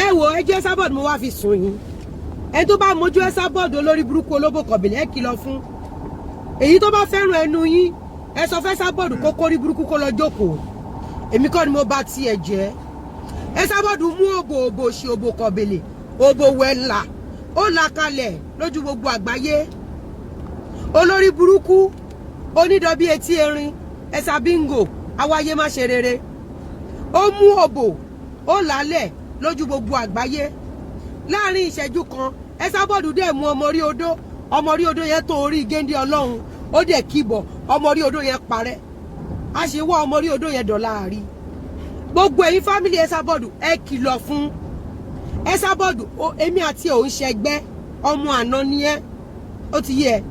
Ẹ wo, ẹ jẹ́ Esabod, mo wá fi sùn yín. Ẹ tó bá mójú Esabod, olórí burúkú, olóbò kọ̀bìnrin, ẹ kìlọ̀ fún. Èyí tó bá fẹ́ràn ẹnu yín, ẹ sọ fẹ́ Esabod kó kórí burúkú, kó lọ jókòó. Èmi kọ́ ni mo bá tiẹ̀ jẹ́. Esabod mú òbò, òbò òṣì, òbò kọ̀bìnrin, òbò wẹ̀là, ó là kalẹ̀ lójú gbogbo àgbáyé. Olórí burúkú, onídọ̀bí etí erin, ẹ̀sà bíngò, awáyé má ṣe rere. Ó mú òbò, ó lálẹ̀ lójú gbogbo àgbáyé láàrin ìṣẹ́jú kan. Esabod dẹ̀ mú ọmọ orí odó, ọmọ orí odó yẹn tó orí géńdé ọlọ́run, ó dẹ̀ kíbọ̀, ọmọ orí odó yẹn parẹ́. A ṣe wá ọmọ orí odó yẹn dọ̀la àrí. Gbogbo ẹ̀yin family Esabod, ẹ kìlọ̀ fún Esabod. Èmi àti òun ṣẹgbẹ́. Ọmọ àná ni ẹ́, ó ti yẹ.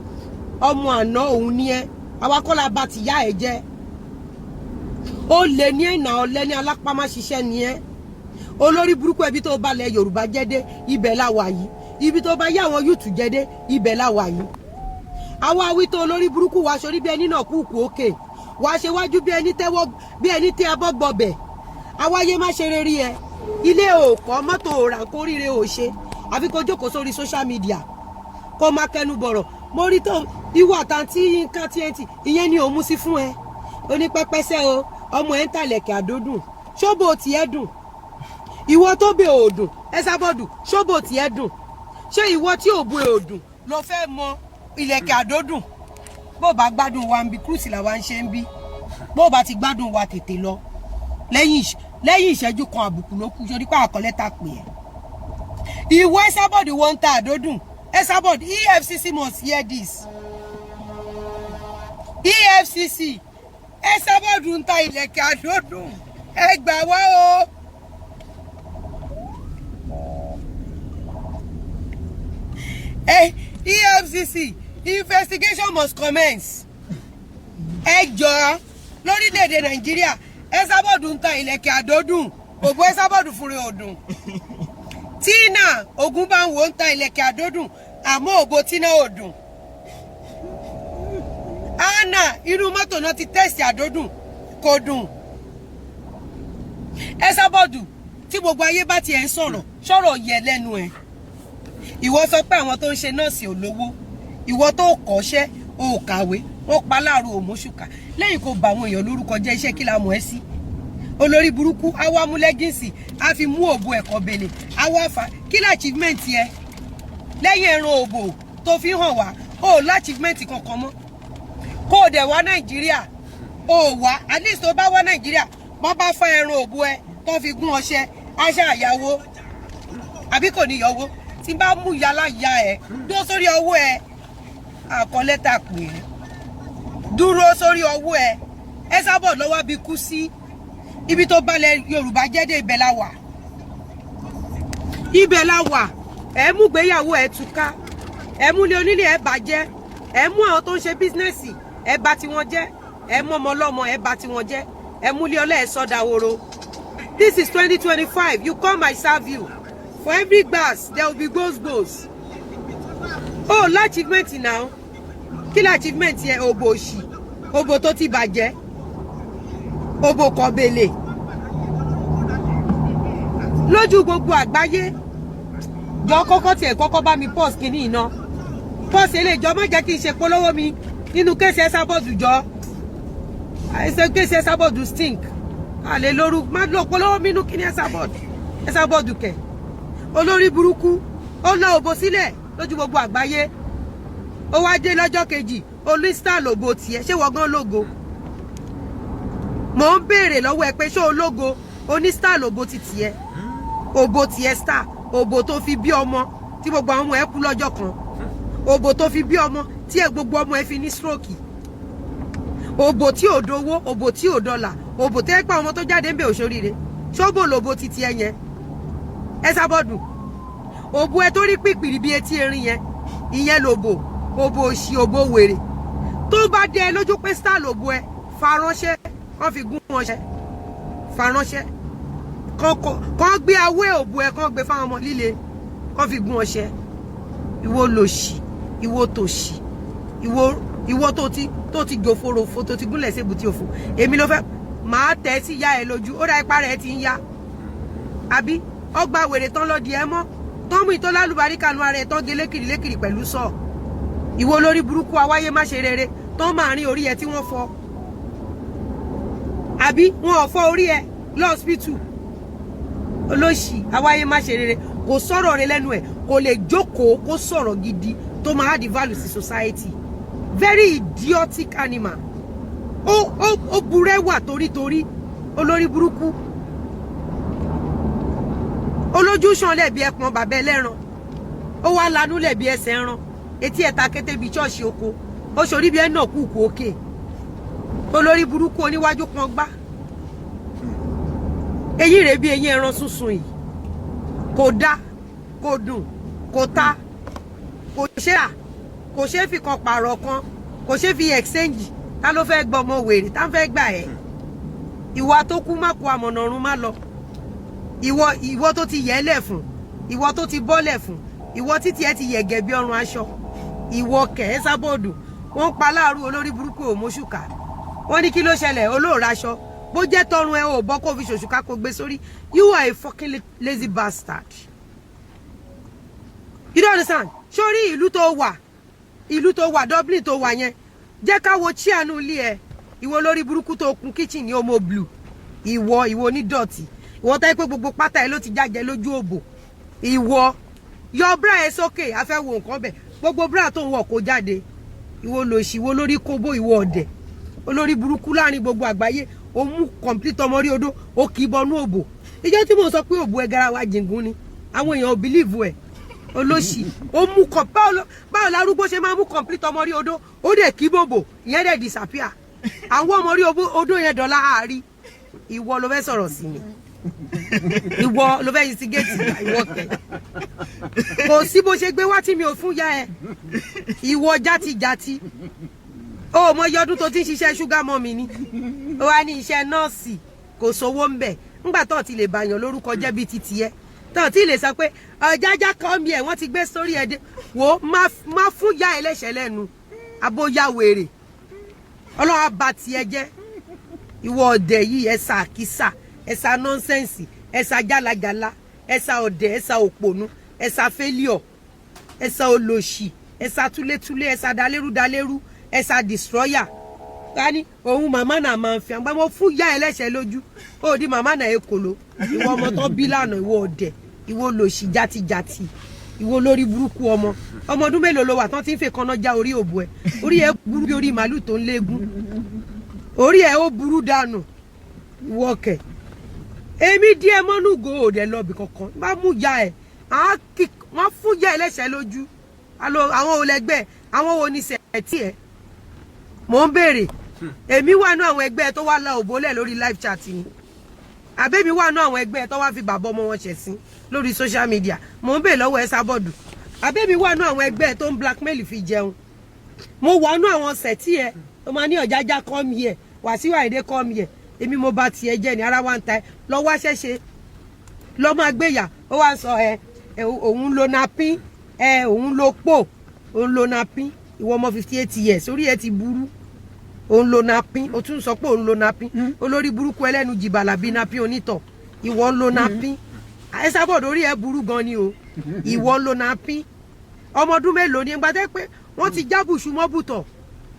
Ọmọ àná òun ni ẹ́. Àwa kọ́ la bá ti yá ẹ jẹ́. Ó lè ní ẹ̀nà ọ̀lẹ́ ní alápámáṣiṣẹ́ ni ẹ́, olórí burúkú. Ẹbí tó bá lẹ Yorùbá jẹ́ dé, ibẹ̀ la wà yìí. Ibi tó bá yá àwọn youth jẹ́ dé, ibẹ̀ la wà yìí. Àwa wí tó, olórí burúkú wa, sórí bí ẹni náà kúkú òkè wàá ṣe wájú bí ẹni tẹ́wọ́, bí ẹni tẹ́ abọ́ gbọbẹ̀. Àwáyé má ṣe rere ẹ. Ilé òkọ́, mọ́tò òrà, kóríire ò ṣe, àfi kó jókòó sórí social media, kó má kẹnu bọ̀rọ̀. Mo rí tó ìwọ àtàntí Yínká TNT, ìyẹn ni òun mú sí fún ẹ. Onípẹ́pẹ́sẹ́ o, ọmọ ẹ̀ ń tàlẹ̀kẹ̀ àdódùn. Ṣóbò tiẹ̀ dùn? Ìwọ tó bẹ òdùn, Esabod, ṣóbò tiẹ̀ dùn? Ṣé ìwọ tí ò bu òdùn ló fẹ́ mọ ìlẹ̀kẹ̀ àdódùn? Bó bá gbádùn wa ń bí cruise làwa ń ṣe ń bí. Bó bá ti gbádùn wa, tètè lọ. Lẹ́yìn ìṣẹ́jú kan, àbùkù ló kù sórí pé àkọlẹ́ta pè é. Ìwọ Esabod, wọ́n ń ta àdódùn. Esabod, EFCC must hear this. EFCC, Esabod ń ta ìlẹ̀kẹ̀ àdódùn, ẹ gbà wá o. EFCC, investigation must commence. Ẹ jọ̀ọ́, lórílẹ̀‐èdè Nàìjíríà, Esabod ń ta ìlẹ̀kẹ̀ àdódùn. Ògbó Esabod fúnra òdùn. Tina Ogunbanwo ń ta ìlẹ̀kẹ̀ àdódùn, àmọ́ òbò Tina ò dùn. Anna, inú mọ́tò náà ti tẹ̀sí àdódùn, kò dùn. Esabod, tí gbogbo ayé bá tiẹ̀ ń sọ̀rọ̀, sọ̀rọ̀ yẹ lẹ́nu ẹ̀. Ìwọ sọ pé àwọn tó ń ṣe nọ́ọ̀sì ò lówó. Ìwọ tó kọ́ṣẹ́, ò kàwé, wọ́n pa láàrú òmùṣùkà lẹ́yìn kó bà àwọn èèyàn lórúkọ jẹ́. Iṣẹ́ kí la mọ̀ ẹ́ sí, olórí burúkú? Àwa mú leggings, a fi mú òbò ẹ̀kọ́ bèlè, àwa fà. Kí ló achievement yẹ lẹ́yìn ẹran òbò tó fi hàn wá? O ò achievement kankan mọ́. Kó o dẹ̀ wá Nàìjíríà, o wá. At least tó bá wá Nàìjíríà, wọ́n bá fọ́ ẹran òbò ẹ tó fi gún ọṣẹ aṣá àyàwó, àbí kò ní yọwó? Tí bá mú yàrá ya ẹ, dúró sórí ọwọ́ ẹ. Àkọlẹ́tà pè é, dúró sórí ọwọ́ ẹ. Esabod lọ́wọ́ bí kú sí ibi tó balẹ̀ Yorùbá jẹ́ dé, ibẹ̀ la wà, ibẹ̀ la wà. Ẹ mú gbéyàwó ẹ túká, ẹ mú ilé onílé ẹ bàjẹ́, ẹ mú àwọn tó ń ṣe business, ẹ bà tiwọn jẹ́, ẹ mú ọmọ ọlọ́mọ, ẹ bà tiwọn jẹ́, ẹ mú ilé ọlẹ́, ẹ sọ́dà woro. This is 2025. You come, I serve you. For every gbas, there will be gbos gbos. Oh, la achievement now. Kí la achievement yẹn? Òbò òṣì, òbò tó ti bàjẹ́, òbò kọ̀bẹ̀lẹ̀ lójú gbogbo àgbáyé. Jọ, kọ́kọ́ tiẹ̀ kọ́kọ́ bá mi pause kínní iná, pause eléyìí. Jọ, má jẹ́ kí n ṣe polówó mi nínú case Esabod. Jọ, àìsàn case Esabod stink àlè lóru. Má lọ polówó mi nínú kíní Esabod. Esabod kẹ̀, olórí burúkú, ó lọ òbò sílẹ̀ lójú gbogbo àgbáyé. Ó wá dé lọ́jọ́ kejì, olú style òbò tiẹ̀. Ṣé wọ́n gan lógo? Mò ń béèrè lọ́wọ́ ẹ pé ṣé ológo oní style òbò ti tiẹ̀, òbò tiẹ̀ star, òbò tó fi bí ọmọ tí gbogbo àwọn ọmọ ẹ kú lọ́jọ́ kan, òbò tó fi bí ọmọ tí ẹ gbogbo ọmọ ẹ fi ní stroke, òbò tí ò dowó, òbò tí ò dọ́là, òbò tẹ́ pé àwọn ọmọ tó jáde ń bẹ òṣòríire. Ṣóbò lòbò titi ẹ yẹn, Esabod? Òbò ẹ tó rí pìpìrì bí etí erin yẹn, ìyẹn lòbò, òbò òṣì, òbò wèrè. Tó bá dé ẹ lójú pé star lòbò ẹ, faránṣẹ́ kán fi gún ọṣẹ, faránṣẹ́ kán gbé awé òbò ẹ, kán gbé fáwọn ọmọ líle, kán fi gún ọṣẹ. Ìwọ lòṣì, ìwọ tòṣì, ìwọ tó ti jòforòfo, tó ti gúnlẹ̀ sébùtì òfò. Èmi ló fẹ́ máa tẹ̀ sí ìyá ẹ lójú. Ó dá ipá rẹ̀ ti ń yá, àbí Ọgbà wèrè tán lọ di ẹ mọ́ tán mú ìtọ́ lálùbáríkà nu ara ẹ̀ tán gé lékiri lékiri pẹ̀lú sọ. Ìwọ olórí burúkú awáyé má ṣe rere tán máa rin orí ẹ tí wọ́n fọ́, àbí wọn ò fọ́ orí ẹ lọ́ọ̀sìpìtù? Olóṣì awáyé má ṣe rere, kò sọ̀rọ̀ rẹ lẹ́nu ẹ̀, kò lè jókòó kó sọ̀rọ̀ gidi tó máa add value sí society. Very idiotic animal. Ó burẹ́wà torítorí. Olórí burúkú, olójú sàn lẹ́bi ẹpọn bàbá ẹlẹ́ran, ó wá lanú lẹ́bi ẹsẹ̀ ẹran, etí ẹ̀ta kété bíi ṣọ́ọ̀ṣì oko, ó ṣorí bí ẹ̀ náà kúkú òkè. Olórí burúkú oníwájú pọn gbá, eyín rẹ̀ bí eyín ẹran sunsun yìí, kò dá, kò dùn, kò ta, kò ṣe à, kò ṣe fi kan pààrọ̀ kan, kò ṣe fi exchange. Ta ló fẹ́ gbọ́ ọmọ wèrè? Tá ń fẹ́ gbà ẹ́? Ìwà tó kú má kó amọ̀nà ọ̀run má lọ. Ìwọ tó ti yẹ̀ lẹ̀ fún, ìwọ tó ti bọ́lẹ̀ fún, ìwọ títí ẹ ti yẹ̀gẹ̀ bí ọrùn aṣọ, ìwọ kẹ̀ ẹ́ sábọ̀dù. Wọ́n pa láàrú olórí burúkú òmóṣùkà. Wọ́n ní kí ló ṣẹlẹ̀? Olóòrò aṣọ bó jẹ́ tọrùn ẹ ò bọ́ kó fi ṣòṣùká kó gbé sórí. You are a fucking lazy bastard. You don't understand. Sórí ìlú tó wà, ìlú tó wà, Dublin tó wà yẹn, jẹ́ ká wo chíànú ilé ẹ. Ìwọ lórí burúkú tó kun kitchen ní omo blue, ìwọ onídọ̀tí, ìwọ táyé pé gbogbo pátá ẹ ló ti jájẹ lójú òbò. Ìwọ yọ bra ẹ sókè, a fẹ́ wo nǹkan bẹ̀. Gbogbo bra tó ń wọ̀ kó jáde. Ìwọ lòṣì, ìwọ lórí kóbó, ìwọ ọ̀dẹ̀ olórí burúkú láàrin gbogbo àgbáyé. O mú complete ọmọ rí odó, ó kì í bọnú òbò. Ìjọ tí mo sọ pé òbò ẹ garawa jìngún ni, àwọn èèyàn ò believe ẹ. Olóṣì, ó mú kọ. Báwo lárúgbó ṣe máa mú complete ọmọ rí odó, ó dẹ̀ kí bòbò ìyẹn dẹ̀ disappear? Àwọn ọmọ rí odó yẹn dọ̀la àárí. Ìwọ ló fẹ́ sọ̀rọ̀ sí mi, ìwọ ló fẹ́ instigate. Ìwọ kẹ, kò sí bó ṣe gbé wá tí mi ò fún ya ẹ. Ìwọ játijàti, ó mọ iye ọdún tó ti ń ṣiṣẹ́ sugar mummy ni. Ó wá ní iṣẹ́ nọ́ọ̀sì, kò sówó ń bẹ̀. Ńgbà tó ti lè bàyàn lórúkọ jẹ́ bíi titi ẹ, tó ti lè sọ pé ọ̀jájá kan mi ẹ̀, wọ́n ti gbé sórí ẹ̀ dé. Wò ó, má fún ya ẹlẹ́ṣẹ̀ lẹ́nu abóyá wèrè. Ọlọ́run á bà tiẹ̀ jẹ́, ìwọ ọ̀dẹ̀ yìí. Ẹ̀sà àkísà, ẹ̀sà nonsense, ẹ̀sà jálajàla, ẹ̀sà ọ̀dẹ̀, ẹ̀sà òpònú, ẹ̀sà failure, ẹ̀sà olòṣì, ẹ̀sà túlétúlé, ẹ̀sà dalérúdalérú, ẹ̀sà destroyer. Tani òun màmá náà máa ń fi àgbà mo fún yá ẹlẹ́ṣẹ̀ lójú? Ó di màmá náà ekòló. Ìwọ ọmọ tó bí lánàá, ìwọ ọ̀dẹ̀, ìwọ olòṣì játijàti, ìwọ olórí burúkú ọmọ. Ọmọ ọdún mélòó ló wà tán tí ń fè kaná já orí òbò ẹ? Orí ẹ burú bí orí màálù tó ń léegun. Orí ẹ ó burú dànù. Ìwọ kẹ, èmi díẹ̀ mọ́núgò òde lọ́bì kankan bá mú ya ẹ̀, wọ́n fún ya ẹlẹ́ṣẹ̀ lójú. Àwọn olẹ́gbẹ́, àwọn wo ni sẹ̀tì ẹ̀? Mò ń béèrè. Èmi wà nú àwọn ẹgbẹ́ tó wá la òbólẹ̀ lórí live chat ni, àbẹ́mi wà nú àwọn ẹgbẹ́ tó wá fi bàbá ọmọ wọn ṣẹ̀sín lórí social media? Mò ń béèrè lọ́wọ́ ẹ sábọ̀dù. Àbẹ́mi wà nú àwọn ẹgbẹ́ tó ń blackmail fi jẹun? Mo wà nú àwọn sẹ̀tì ẹ tó máa ní ọ̀jájá come here, Wàsíù Àyìndé come here? Èmi mo bá tiẹ̀ jẹ́ ní ara wa ń ta ẹ. Lọ wá ṣẹ́ṣe, lọ máa gbéyà. Ó wá ń sọ ẹ òun lo napin ẹ, òun lo pò, òun lo napin. Ìwọ ọmọ 58 years, orí ẹ ti burú. Òun lo napin, o tún sọ pé òun lo napin. Olórí burúkú, ẹlẹ́nu jìbàlà bíi napin onítọ̀. Ìwọ ń lo napin. Ẹ sábọ̀dọ̀, orí ẹ burú gan ni o. Ìwọ ń lo napin. Ọmọ ọdún mélòó ni gbadẹ́ pé wọ́n ti jábùsù mọ́bùtọ̀?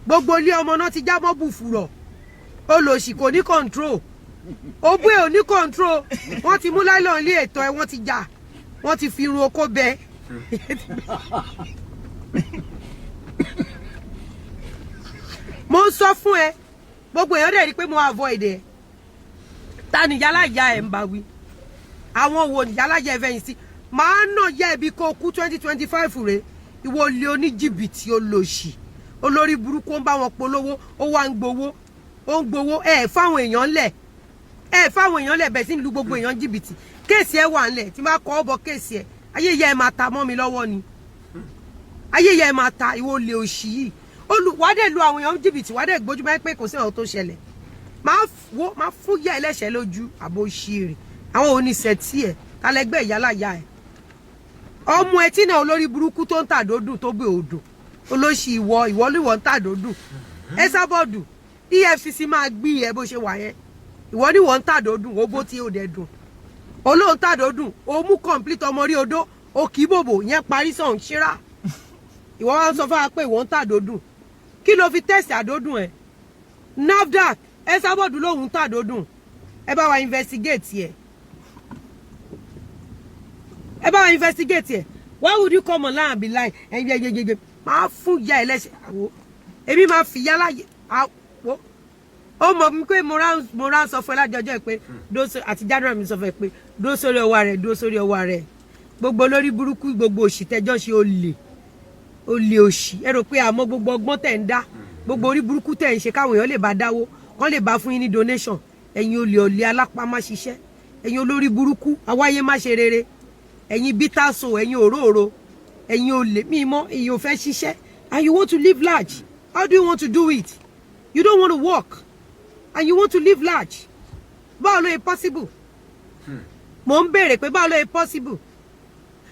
Gbogbo ilé ọmọ náà ti já mọ́bù fùrọ̀. Olòṣì, kò ní control, òbú ẹ̀ ò ní control. Wọ́n ti mú láìlọ́n ilé ètò ẹ̀, wọ́n ti jà, wọ́n ti fi irun oko bẹ. Mo ń sọ fún ẹ, gbogbo èèyàn dẹ̀ rí i pé mo avoid ẹ. Ta ni yálà ìyá ẹ̀ ń bá wí? Àwọn wo ni yálà ìyá ẹ fẹ̀yìn sí? Màá nà yá ẹbí kó kú 2025 rè. Ìwọ olè, oníjìbìtì, olòṣì, olórí burúkú. Ó ń bá wọn polówó, ó wá ń gbowó, ó ń gbowó. Ẹ fáwọn èèyàn lẹ̀, ẹ fáwọn èèyàn lẹ̀, bẹ̀ sí ń lu gbogbo èèyàn jìbìtì. Case ẹ wà ńlẹ̀ tí máa kọ́ ọ bọ case ẹ. Ayé ìyá ẹ máa ta mọ́ mi lọ́wọ́ ni. Ayé ìyá ẹ máa ta. Ìwọ olè òṣì yìí, wàá dẹ̀ lu àwọn èèyàn jìbìtì, wàá dẹ̀ gbójú báyìí pé kò sí ọ̀hún tó ṣẹlẹ̀. Máa wo, máa fún yá ẹlẹ́ṣẹ̀ lójú àbò ṣìrì. Àwọn oníṣẹ́ tí ẹ̀ tálẹ́gbẹ́ ìyálàyà ẹ̀, ọmọ ẹtí náà, olórí burúkú tó ń tàdódùn tó gbé odò. Olóṣì, ìwọ ìwọ ń tàdódùn. Ẹ sábọ̀dù, EFCC máa gbé ẹ bó ṣe wà yẹn. Ìwọ ni wọ́n ń tàdódùn, ó bó tí ò dẹ̀ dùn. Olóhùn tàdódùn, ó mú complete ọmọ rí odó, ó kì í bòbò yẹn parí sọ̀hún ṣíra. Ìwọ wá ń sọ fún wa pé ìwọ ń tàdódùn. Kí ló fi test àdódùn ẹ? NAFDAC, Esabod lòun tàdódùn, ẹ bá wa investigate ẹ, ẹ bá wa investigate ẹ. Why would you come online and be lying? Ẹ yẹ yẹ yẹ, máa fún ìyá ẹ lẹ́sẹ̀. Àwọ̀ èmi máa fi yálà àwọ̀. Ó mọ̀ mi pé mo rán sọ fún ẹ lájọjọ́ ẹ pé dóso àti January, mi sọ fún ẹ pé dó sórí ọwọ́ rẹ̀, dó sórí ọwọ́ rẹ̀. Gbogbo lórí burúkú, gbogbo òṣì tẹjọ́ ṣe, olè, olè, òṣì. Ẹ rò pé àmọ́ gbogbo ọgbọ́n tẹ̀ ń dá, gbogbo orí burúkú tẹ̀ ń ṣe, káwọn èèyàn lè bá dáwó, kán lè bá fún yín ní donation. Ẹ̀yin olè, olè alápá má ṣiṣẹ́, ẹ̀yin olórí burúkú awáyé má ṣe rere, ẹ̀yin bitter soul, ẹ̀yin òróòro, ẹ̀yin olè mímọ́. Ẹ̀yin ò fẹ́ ṣiṣẹ́ and you want to live large. How do you want to do it? You don't want to work and you want to live large. Báwo ló yẹ possible? Mò ń béèrè pé báwo ló yẹ possible?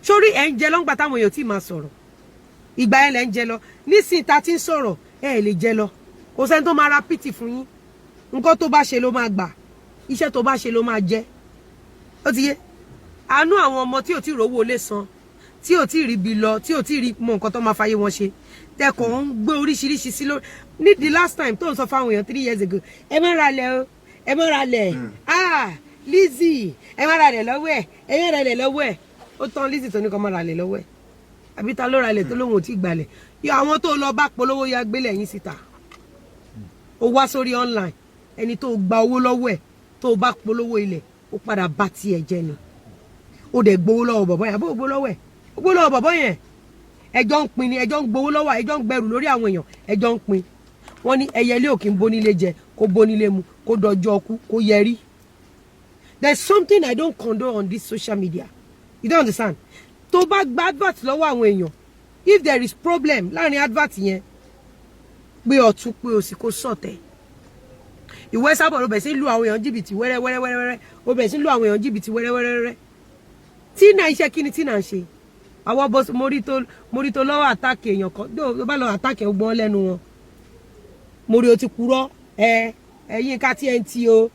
Sórí ẹ̀ ń jẹ lọ́ngbà táwọn èèyàn tí máa sọ̀rọ̀, ìgbà yẹn lẹ̀ ń jẹ lọ. Nísìnyí ta ti ń sọ̀rọ̀, ẹ lè jẹ lọ. Kò sẹ́ni tó máa ra pity fún yín. Nǹkan tó bá ṣe ló máa gbà, iṣẹ́ tó bá ṣe ló máa jẹ. Ó ti yé. Àánú àwọn ọmọ tí ò tí rówó lé san, tí ò tí rí bi lọ, tí ò tí rí mọ nǹkan tó máa fàyè wọn ṣe, tẹkọ̀ ń gbé oríṣiríṣi sí lórí. Ní the last time tó ń sọ fáwọn èèyàn 3 years ago, ẹ má ra lẹ̀ o, ẹ má ra lẹ̀. Ah, Lizzy, ẹ má ra lẹ̀ lọ́wọ́ ẹ̀, ẹ má ra lẹ̀ lọ́wọ́ ẹ̀. Ó tán. Lizzy tó ní kó má ra lẹ̀ lọ́wọ́ ẹ̀, àbí ta ló ra lẹ̀ tó lóun ò tí ì gbalẹ̀? Yọ àwọn tó lọ bá polówó ya gbélé yín síta. Ó wá sórí online, ẹni tó gba owó lọ́wọ́ ẹ̀ tó bá polówó ilẹ̀, ó padà bá tiẹ̀ jẹ́ ni. Ó dẹ̀ gbowó lọ́wọ́ bọ̀bọ́ yẹn, àbó gbowó lọ́wọ́ ẹ̀, ó gbowó lọ́wọ́ bọ̀bọ́ yẹn. Ẹjọ́ ń pin ni, ẹjọ́ ń gbowó lọ́wọ́, ẹjọ́ ń gbẹrù lórí àwọn èèyàn, ẹjọ́ ń pin. Wọ́n ní ẹyẹlé ò kí ń bónílé jẹ, kó bónílé mu, kó dọjọ́ ọkú, kó yẹrí. There's something I don't condone on this social media, you don't understand. Tó bá gba advert lọ́wọ́ àwọn èèyàn, if there is problem láàrin advert yẹn, pé ọ̀tún, pé òsì, kó sọ̀tẹ̀. Ìwé sábà ló bẹ̀ sí lu àwọn èèyàn jìbìtì wẹ́rẹ́ wẹ́rẹ́ wẹ́rẹ́. Ó bẹ̀ sí lu àwọn èèyàn jìbìtì wẹ́rẹ́ wẹ́rẹ́ wẹ́rẹ́. Tina, iṣẹ́ kí ni Tina ń ṣe? Àwọn bọ́ mo rí tó lọ́wọ́ attack èèyàn kan tó bá lọ attack gbọ́n lẹ́nu wọn. Mo rí o ti purọ́. Ẹ ẹ Yínká TNT o,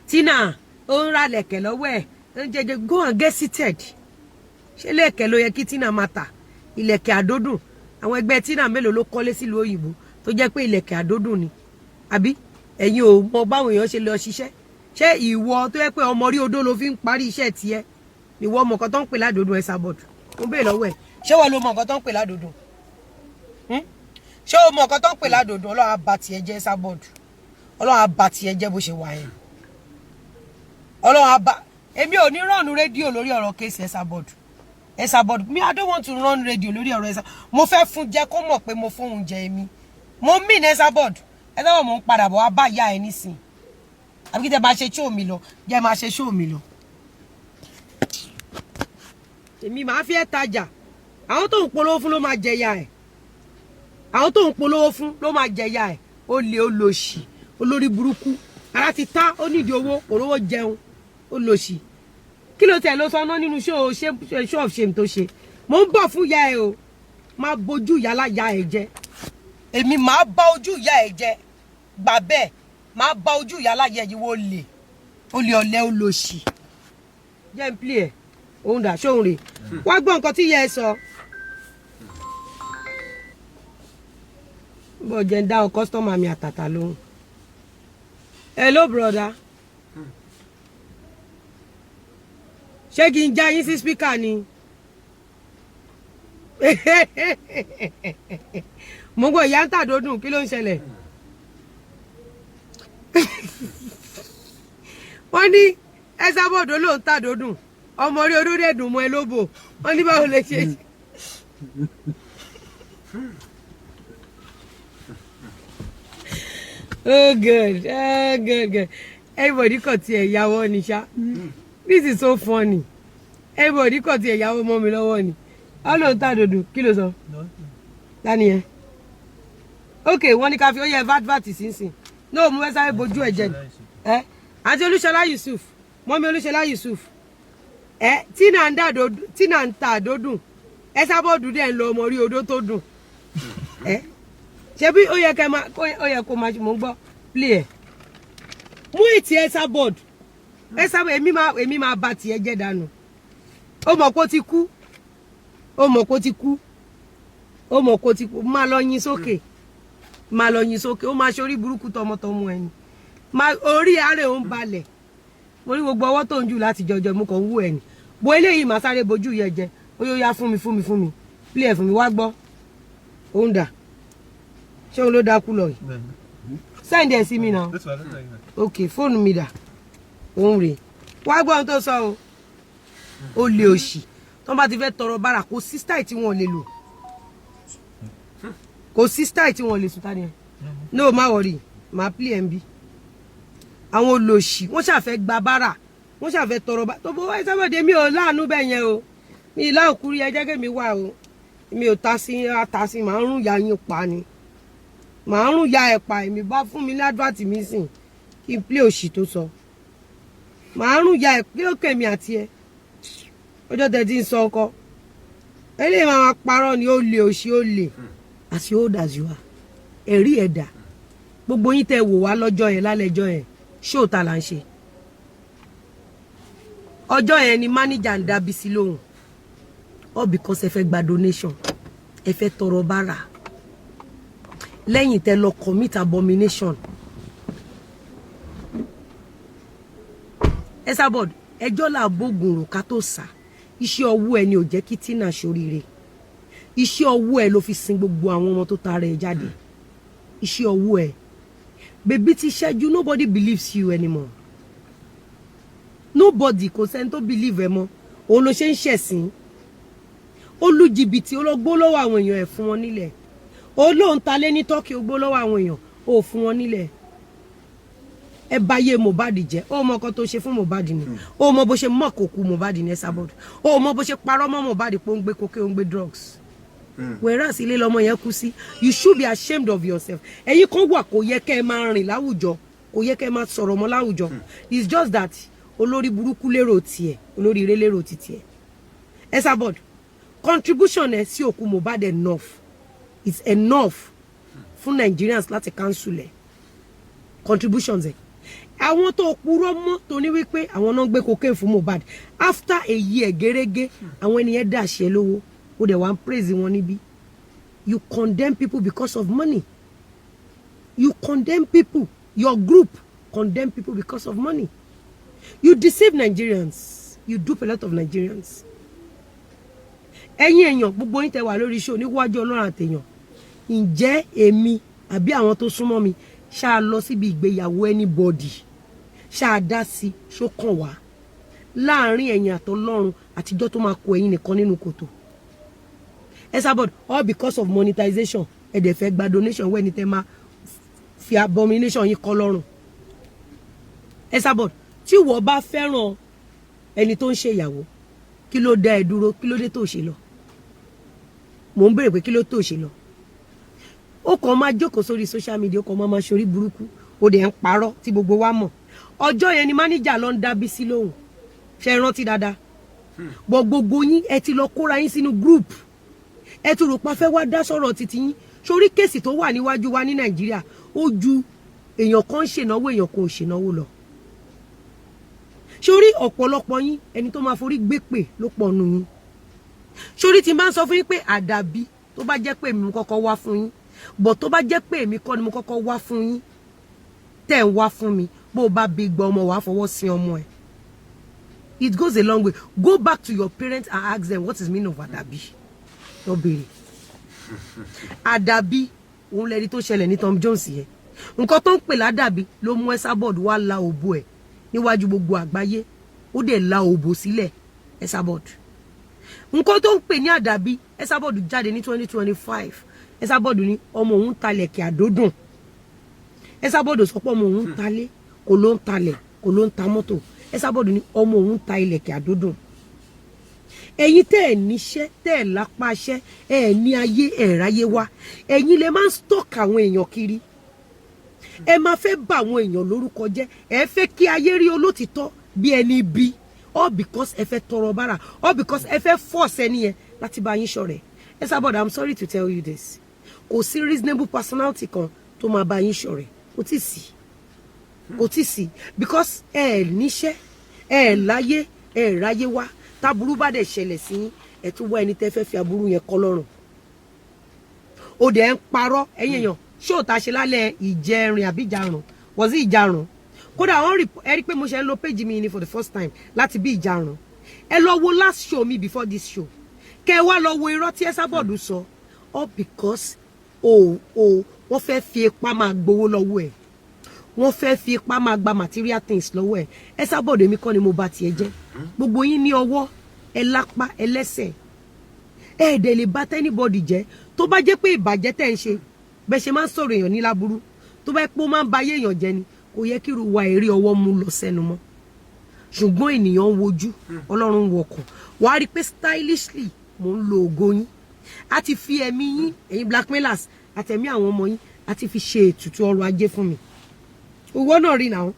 Tina ó ń ra lẹ̀kẹ̀ lọ́wọ́ ẹ̀, ń jẹjẹ. Go and get seated. Ṣé lẹ̀kẹ̀ ló yẹ kí Tina máa tà? Ìlẹ̀kẹ̀ àdódùn. Àwọn ẹgbẹ́ Tina mélòó ló kọ́lé sílùú òyìnbó tó jẹ́ pé ìlẹ̀kẹ̀ àdódùn ni? Àbí ẹ̀yin ò mọ báwọn èèyàn ṣe lọ ṣiṣẹ́? Ṣé ìwọ tó yẹ pé ọmọ rí odó ló fi ń parí iṣẹ́ tiẹ̀, ìwọ ọmọ kan tó ń pè ládòdùn? Esabod, mo bèè lọ́wọ́ ẹ̀, ṣé wọ́n ló mọ nǹkan tó ń pè ládòdùn? Ṣé o mọ nǹkan tó ń pè ládòdùn? Ọlọ́run á bà tiẹ̀ jẹ́, Esabod. Ọlọ́run á bà tiẹ̀ jẹ́ bó ṣe wà yẹn. Ọlọ́run á bà. Èmi ò ní run radio lórí ọ̀rọ̀ case Esabod. Esabod me, I don't want to run radio lórí ọ̀rọ̀ Esa. Mo fẹ́ fún jẹ́ kó mọ̀ pé mo fún oúnjẹ mi. Mo mean Esabod. Esabod, mo ń padà bọ̀ wá bá ìyá ẹ nísìn. Àbí kí tẹ máa ṣe show mi lọ, jẹ́ máa ṣe show mi lọ. Èmi máa fi ẹ́ tajà. Àwọn tó ń polówó fún ló máa jẹya ẹ̀. Àwọn tó ń polówó fún ló máa jẹya ẹ̀. Ó lè, ó lòṣì, olórí burúkú. Ara ti ta, ó nídìí owó, kò rówó jẹun, ó lòṣì. Kí ló tẹ̀ ló sọ ná nínú show show of shame tó ṣe? Mo ń bọ̀ fún ìyá ẹ o. Máa bójú ìyá láyà ẹ jẹ. Èmi máa bá ojú ìyá ẹ jẹ, gbà bẹ́ẹ̀. Máa bá ojú ìyá láyà ẹ yìí. Wọ́n lè, ó lè, ọ̀lẹ́, ó lòṣì. Jẹ́ n play ẹ̀. Òun dà sóhun rè. Wá gbọ́ nǹkan tí ìyá ẹ sọ. Bọ̀ jẹ́ ń dáhùn customer mi àtàtà lóhùn. Hello brother, ṣé kí n já yín sí speaker ni? Mo gbọ́ ìyá ń tàdódùn. Kí ló ń ṣẹlẹ̀? Wọ́n ní Esabod ló ń tàdódùn, ọmọ orí odó dẹ̀ dùn mọ́ ẹ lóbò. Wọ́n ní báwo lè ṣe. Oh good, oh good, good. Everybody kàn tiẹ̀ yàwọ́ ni ṣá. This is so funny. Everybody kàn tiẹ̀ yàwọ́ mọ́ mi lọ́wọ́ ni. Ọlọ́run tàdódùn, kí ló sọ? Dání ẹ. Ok, wọ́n ní ká fi ó yẹ vat sínsìn. No, mo fẹ́ sáré bojú ẹ̀ jẹ ni. Ẹ àti Olúṣọlá Yusuf, mọ́mí Olúṣọlá Yusuf. Ẹ Tina ń dàdó, Tina ń ta àdódùn. Esabod dẹ̀ ń lọ ọmọ orí odó tó dùn. Ẹ ṣé bí ó yẹ kẹ́ máa, ó yẹ kó máa, mò ń gbọ́, play ẹ̀. Mú ìtì Esabod. Ẹ sábà èmi máa ba tiẹ̀ jẹ́ dànù. Ó mọ̀ kó ti kú, ó mọ̀ kó ti kú, ó mọ̀ kó ti kú. Máa lọ yín sókè, máa lọ yín sókè. Ó máa ṣorí burúkú tọmọtọmọ ẹni máa orí ààrẹ òun balẹ̀. Mo rí gbogbo ọwọ́ tó ń jù láti jọjọ, mo kàn ń wú ẹ̀ ní bo eléyìí. Máa sáré bojú yẹ jẹ. Ó yóò yá fún mi, fún mi, fún mi, play ẹ̀ fún mi. Wá gbọ́, òun dà? Ṣé òun ló dákú lọ yìí? Send ẹ̀ sí mi náà. Ok, fóònù mi dà? Òun rèé. Wá gbọ́ ohun tó sọ o. Ó lè òṣì tó bá ti fẹ́ tọrọ bára, kò sí style tí wọ́n lè lò, kò sí style tí wọ́n lè sùn. Tani ẹ̀? No, má worry, máa play ẹ̀ ń bí. Àwọn olòṣì, wọ́n ṣàfẹ́ gba bára, wọ́n ṣàfẹ́ tọrọ bá tó bó wáyé. Sábàdé mi ò láàánú bẹ́ẹ̀ yẹn o. Mi ì láòkúrí, ẹ jẹ́ kí mi wà o. Mi ò ta sí, ata sí. Màá rún ya yín pa ni, màá rún ya ẹ̀ pa. Èmi bá fún mi ládùúgbò mi sìn kí n play òṣì tó sọ. Màá rún ya ẹ̀. Kí ló kẹ̀mí àti ẹ̀? Ọjọ́ tẹ̀ tí ń sọ ọkọ eléyìí máa parọ́ ni. Ó lè òṣì, ó lè. As old as you are, ẹ̀rí ẹ̀dà gbogbo yín tẹ́ wò wá lọ́jọ́ yẹn, lálẹ́jọ́ yẹn, ṣó ta là ń ṣe? Ọjọ́ yẹn ni mánéjà ń dá Bísí lóhùn, all because ẹ fẹ́ gba donation, ẹ fẹ́ tọrọ bára lẹ́yìn tẹ́ lọ commit abomination. Esabod, ẹjọ́ là bógun rò ká tó sà. Iṣẹ́ ọwọ́ ẹ ni ò jẹ́ kí Tina ṣoríire. Iṣẹ́ ọwọ́ ẹ ló fi sin gbogbo àwọn ọmọ tó tara ẹ jáde. Iṣẹ́ ọwọ́ ẹ, bèbí ti ṣẹ́jú. Nobody believes you anymore, nobody. Kò sẹ́ni tó believe ẹ mọ́. Òun ló ṣe ń ṣẹ̀sín. Ó lu jìbìtì, ó lọ gbó lọ́wọ́ àwọn èèyàn ẹ̀ fún wọn nílẹ̀. Ó lóun ta lé ní Turkey, ó gbó lọ́wọ́ àwọn èèyàn, ó fún wọn nílẹ̀. Ẹ báyé Mohbad jẹ́. Ó mọ ọkọ tó ṣe fún Mohbad ni. Ó mọ bó ṣe mọ kòkú Mohbad ní. Esabod, ó mọ bó ṣe parọ́ mọ́ Mohbad pé ó ń gbé cocaine, ó ń gbé drugs, whereas ilé lọmọ yẹn kú sí. You should be ashamed of yourself. Ẹ̀yin kan wà, kò yẹ kẹ́ ẹ máa rìn láwùjọ, kò yẹ kẹ́ ẹ máa sọ̀rọ̀ mọ́ láwùjọ. It's just that olórí burúkú lérò tiẹ̀, olórí ire lérò titiẹ̀. Esabod, contribution ẹ sí òkú Mohbad enough, it's enough fún Nigerians láti cancel ẹ. Contributions ẹ, àwọn tó purọ́ mọ́, tó ní wípé àwọn náà gbé cocaine fún Mohbad, after a year gẹ́rẹ́gẹ́, àwọn ènìyàn dàṣẹ lówó, ó dẹ̀ wá ń praise wọn níbí. You condemn people because of money. You condemn people, your group condemn people because of money. You deceive Nigerians, you dupe a lot of Nigerians. Ẹ̀yin èèyàn, gbogbo yín tẹ́ wà lórí iṣẹ́ oníwájú Ọlọ́run àtèèyàn, ǹjẹ́ èmi àbí àwọn tó súnmọ́ mi ṣáà lọ síbi ìgbéyàwó anybody, ṣáà dá sí? Ṣó kàn wá láàrin ẹ̀yin àtọlọ́run àtijọ́ tó máa kó ẹ̀yin nìkan nínú kòtò? Esabod, all because of monetization, ẹ dẹ̀ fẹ́ gba donation wẹ́ni tẹ́ máa fi abomination yín kọ́ lọ́rùn. Esabod, tí ìwọ bá fẹ́ràn ẹni tó ń ṣe ìyàwó, kí ló dá ẹ dúró? Kí ló dé tó ṣe lọ? Mò ń béèrè pé kí ló tó ṣe lọ? Ó kàn máa jókòó sórí social media, ó kàn máa ṣorí burúkú, ó dẹ̀ ń parọ́ tí gbogbo wa mọ̀. Ọjọ́ yẹn ni mánéjà lọ ń dá Bísí lóhùn. Ṣe é rántí dáadáa? Bọ̀ gbogbo yín, ẹ ti lọ kóra yín sínú group, ẹ tún rò pa fẹ́ wá dá sọ̀rọ̀ títí yín sórí case tó wà níwájú wa ní Nàìjíríà. Ó ju èèyàn kan ń ṣènáwó, èèyàn kan ò ṣènáwó lọ. Sórí ọ̀pọ̀lọpọ̀ yín, ẹni tó máa forí gbé pè ló pọ̀ nù yín. Sórí tí n bá ń sọ fún yín pé àdàbí tó bá jẹ́ pé èmi mo kọ́kọ́ wá fún yín, bọ̀ tó bá jẹ́ pé èmi kọ́ ni mo kọ́kọ́ wá fún yín, tẹ́ ń wá fún mi, bó o bá bí gbọ́ ọmọ, wàá fọwọ́ sí ọmọ ẹ̀. It goes a long way. Go back to your parents and ask them what is meaning of àdàbí. Lọ béèrè àdàbí. Òun lẹni tó ṣẹlẹ̀ ní Tom Jones yẹn. Nǹkan tó ń pè ládàbí ló mú Esabod wá la òbò ẹ̀ níwájú gbogbo àgbáyé. Ó dẹ̀ la òbò sílẹ̀. Esabod, nǹkan tó ń pè ní àdàbí. Esabod jáde ní 2025. Esabod ní ọmọ òun talẹ̀ kí àdódùn. Esabod sọ pé ọmọ òun talé, kò ló ń talẹ̀, kò ló ń ta mọ́tò. Esabod ní ọmọ òun ta ilẹ̀kẹ̀ àdódùn. Ẹ̀yin tẹ́ ẹ̀ níṣẹ́, tẹ́ ẹ̀ lápáṣẹ́, ẹ̀ ní ayé, ẹ̀ ráyé wá, ẹ̀yin lè máa ń stalk àwọn èèyàn kiri. Ẹ máa fẹ́ bà àwọn èèyàn lórúkọ jẹ́. Ẹ fẹ́ kí ayé rí olótìtọ́ bí ẹni bí, all because ẹ fẹ́ tọrọ bára, all because ẹ fẹ́ force ẹni yẹn láti bá yín ṣọ̀rẹ́. Esabod, I'm sorry to tell you this, kò sí reasonable personality kan tó máa bá yín ṣọ̀rẹ́. Kò tí sí, kò tí sí, because ẹ níṣẹ́. Ẹ láyé, ẹ ráyé wá. Táburú bá dẹ̀ ṣẹlẹ̀ sí yín, ẹ tún wá ẹni tẹ́ fẹ́ fi aburú yẹn kọ́ lọ́rùn. Ó dẹ̀ ń parọ́. Ẹ̀yin èèyàn, ṣé ò ta ṣe lálẹ́ ìjẹrin àbí ìjarun? Was it ìjarun? Kódà wọ́n rí ẹ rí pé mo ṣe ń lo page mi ni for the first time láti bí ìjarun. Ẹ lọ wo last show mi before this show, kẹ ẹ wá lọ wo irọ́ tí Esabod sọ, all because o wọ́n fẹ́ fi ipá máa gbowó lọ́wọ́ ẹ̀, wọ́n fẹ́ fi ipá máa gba material things lọ́wọ́ ẹ̀. Esabod, èmi kọ́ ni mo bà tiẹ̀ jẹ́. Gbogbo yín ní ọwọ́, ẹ lápá, ẹ lẹ́sẹ̀, ẹ dẹ̀ lè bá anybody jẹ́. Tó bá jẹ́ pé ìbàjẹ́ tẹ̀ ń ṣe, bẹ́ẹ̀ ṣe máa ń sọ̀rọ̀ èèyàn ní láburú, tó bá yẹ pé ó máa ń ba ayé èèyàn jẹ́ ni, kò yẹ kí irú wa èrè ọwọ́ mú lọ sẹ́nu mọ́. Ṣùgbọ́n ènìyàn ń wojú, Ọlọ́run ń wọkàn. Wàá rí i pé stylishly mò ń lo ògo yín. A ti fi ẹ̀mí yín, ẹ̀yin blackmailers, àtẹ̀mí àwọn ọmọ yín, a ti fi ṣe ètùtù ọrọ̀ ajé fún mi. Ìwọ náà rí náà,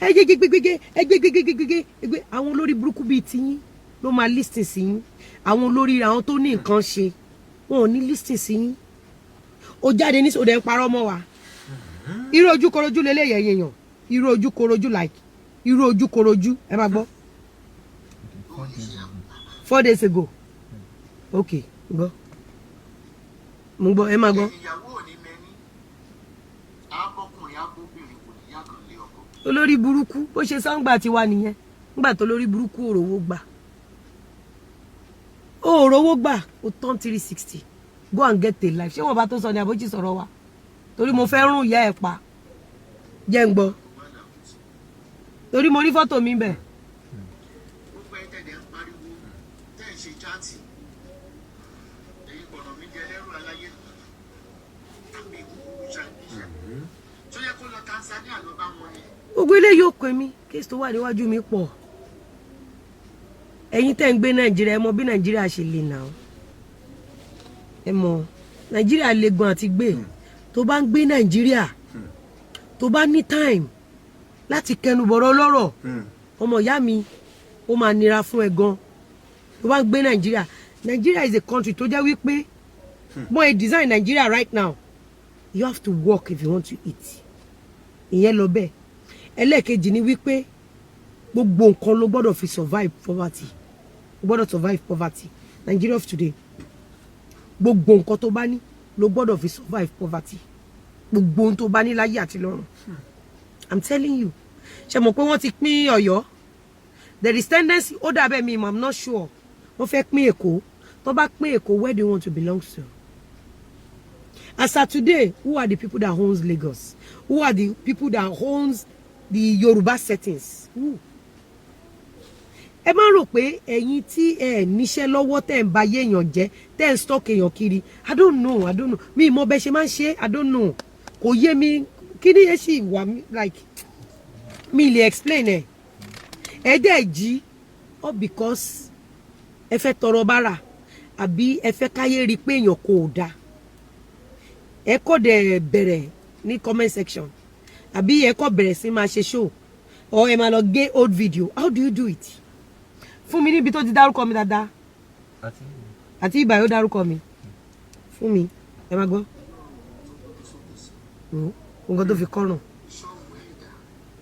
ẹ gbé gbégbégbé, ẹ gbé gbégbégbé gbé. Àwọn olórí burúkú bíi tiyín ló máa listen sí yín. Àwọn olórí, àwọn tó ní nǹkan ṣe, wọn ò ní listen sí yín. Ó jáde ní sòdẹ̀ ń parọ́ mọ́ wa. Irú ojú korojú lélẹ́yẹ̀ yẹn, irú ojú korojú, like irú ojú korojú. Ẹ máa gbọ́, 4 days ago. Ok, gbọ́, mo gbọ́, ẹ máa gbọ́. Ìyàwó ò ní mẹ́ni abọ́kùnrin abóbìnrin kò ní yàgàn lé ọkọ. Olórí burúkú, bó ṣe sọ́ngbà tiwa nìyẹn. Ńgbà tó lórí burúkú òrówó gbà, òrówó gbà, ó tán. 360, go and get a life. Ṣé wọn bá tó sọ ni àbójì sọ̀rọ̀ wa? Torí mo fẹ́ rún ìyá ẹ̀ pa jẹ́ ń gbọ́, torí mo rí fọ́tò mi bẹ̀. Gbogbo ẹ tẹ̀lé ń pariwo tẹ́ ẹ̀ ṣe chat, èyí gbọ̀nà mi jẹ lẹ́rù aláyé tàbí kúkúrú ṣàìníṣẹ́ tó yẹ kó lọ Tanzania lọ bá wọn ni. Gbogbo eléyìí ò pè mí. Case tó wà níwájú mi pọ̀. Ẹ̀yin tẹ́ ń gbé Nàìjíríà, ẹ mọ bí Nàìjíríà ṣe lè nà ó. Ẹ mọ Nàìjíríà le gan àti gbé. Tó bá ń gbé Nàìjíríà, tó bá ní time láti kẹnu bọ̀rọ̀ lọ́rọ̀, ọmọ ìyá mi, ó máa nira fún ẹ gan tó bá ń gbé Nàìjíríà. Nàìjíríà is a country tó jẹ́ wípé bọ́n ẹ design Nàìjíríà right now, you have to work if you want to eat. Ìyẹn lọ bẹ́ẹ̀. Ẹlẹ́ẹ̀kejì ni wípé gbogbo nǹkan ló gbọ́dọ̀ fi survive poverty. O gbọ́dọ̀ survive poverty. Nigeria of today, gbogbo nǹkan tó bá ní ló gbọ́dọ̀ fi survive poverty, gbogbo ohun tó bá ní láyé àti lọ́run. I'm telling you. Ṣe mọ̀ pé wọ́n ti pín Ọ̀yọ́? There is tendency, ó dàbẹ̀ mi, I'm not sure, wọ́n fẹ́ pín Èkó. Tó bá pín Èkó, where do you want to belong to? As at today, who are the people that owns Lagos? Who are the people that owns the Yoruba settings? Who? Ẹ má rò pé ẹ̀yin tí ẹ níṣẹ́ lọ́wọ́, tẹ́ ń ba ayé èèyàn jẹ́, tẹ́ ń stalk èèyàn kiri. I don't know, I don't know, mi mọ bẹ́ ṣe máa ń ṣe. I don't know, kò yé mi. Kí ni yẹn sì wà mí, like mi lè explain ẹ. Ẹ dẹ̀ jí all because ẹ fẹ́ tọrọ bára, àbí ẹ fẹ́ káyé rí i pé èèyàn kò dáa. Ẹ kọ́ dẹ̀ bẹ̀rẹ̀ ní comment section, àbí ẹ kọ́ bẹ̀rẹ̀ sí máa ṣe show, or ẹ máa lọ gé old video. How do you do it? Fún mi níbi tó ti dárúkọ mi dáadáa àti ìbà yóò dárúkọ mi fún mi. Ẹ máa gbọ́ nǹkan tó fi kọ́rùn. Iṣẹ́ ọwọ́ ẹ̀dá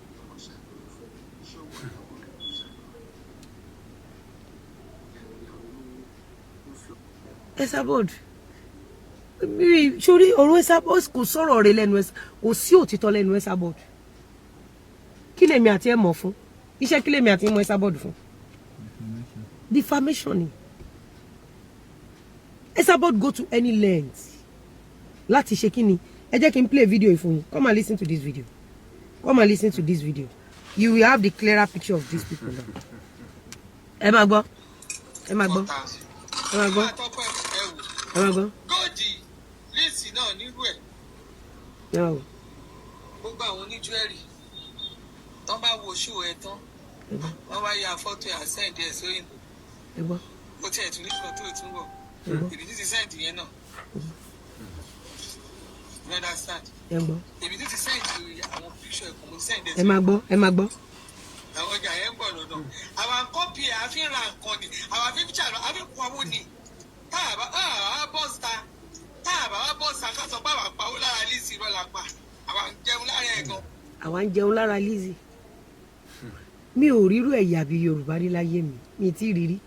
ni wọ́n ṣàdúrà fún, iṣẹ́ ọwọ́ ìyàwó rẹ̀ ló ṣàdúrà ìyàwó ló fi. Esabod, sórí ọ̀rọ̀ Esabod, kò sọ̀rọ̀ rẹ̀ lẹ́nu ẹ, kò sí òtítọ́ lẹ́nu Esabod. Kí lèmi àti ẹ mọ̀ fún iṣẹ́? Kí lèmi àti ẹ mọ̀ Esabod fún? Defamation ni. Esabod go to any length láti ṣe kí ni? Ẹ jẹ́ kí n play video yìí fún yín. Come and listen to this video, come and listen to this video. You will have the clearer picture of these people now. Ẹ máa gbọ́, ẹ máa gbọ́, ẹ máa gbọ́, ẹ máa gbọ́. Gold Lizzy náà nírú ẹ̀. Ẹ máa gbọ́. Gbogbo àwọn oníjúẹ̀rì tán bá wo ṣó ẹ tán, Ẹ gbọ́. wọ́n wá ya fọ́tò ẹ̀, send ẹ̀ sóyìnbó. Ẹ gbọ́. Ó tiẹ̀ tún nígbà tó tún wọ̀. Ẹ gbọ́. Èmi tún ti send yẹn náà, you understand? Ẹ gbọ́. Èmi tún ti send àwọn picture ẹ̀kọ́, mo ti send ẹ̀. Ẹ máa gbọ́, ẹ máa gbọ́. Àwọn ọjà yẹn ń bọ̀ lọ́nà. Àwọn copy ẹ̀ àfi ń ra nǹkan ni, àwọn àfi ń ṣàlọ́, àfi ń pawó ni. Tá a bá bọ́ síta, tá a bá wá bọ́ síta ká sọ pé àwọn àpawó lára Lizzy, irọ́ la pa. Àwọn ń jẹun lára ẹ̀ gan. Àwa ń jẹun lára Lizzy. Mi ò rírú ẹ̀yà bíi Yorùbá rí láyé mi. Mi tí ì rí rí,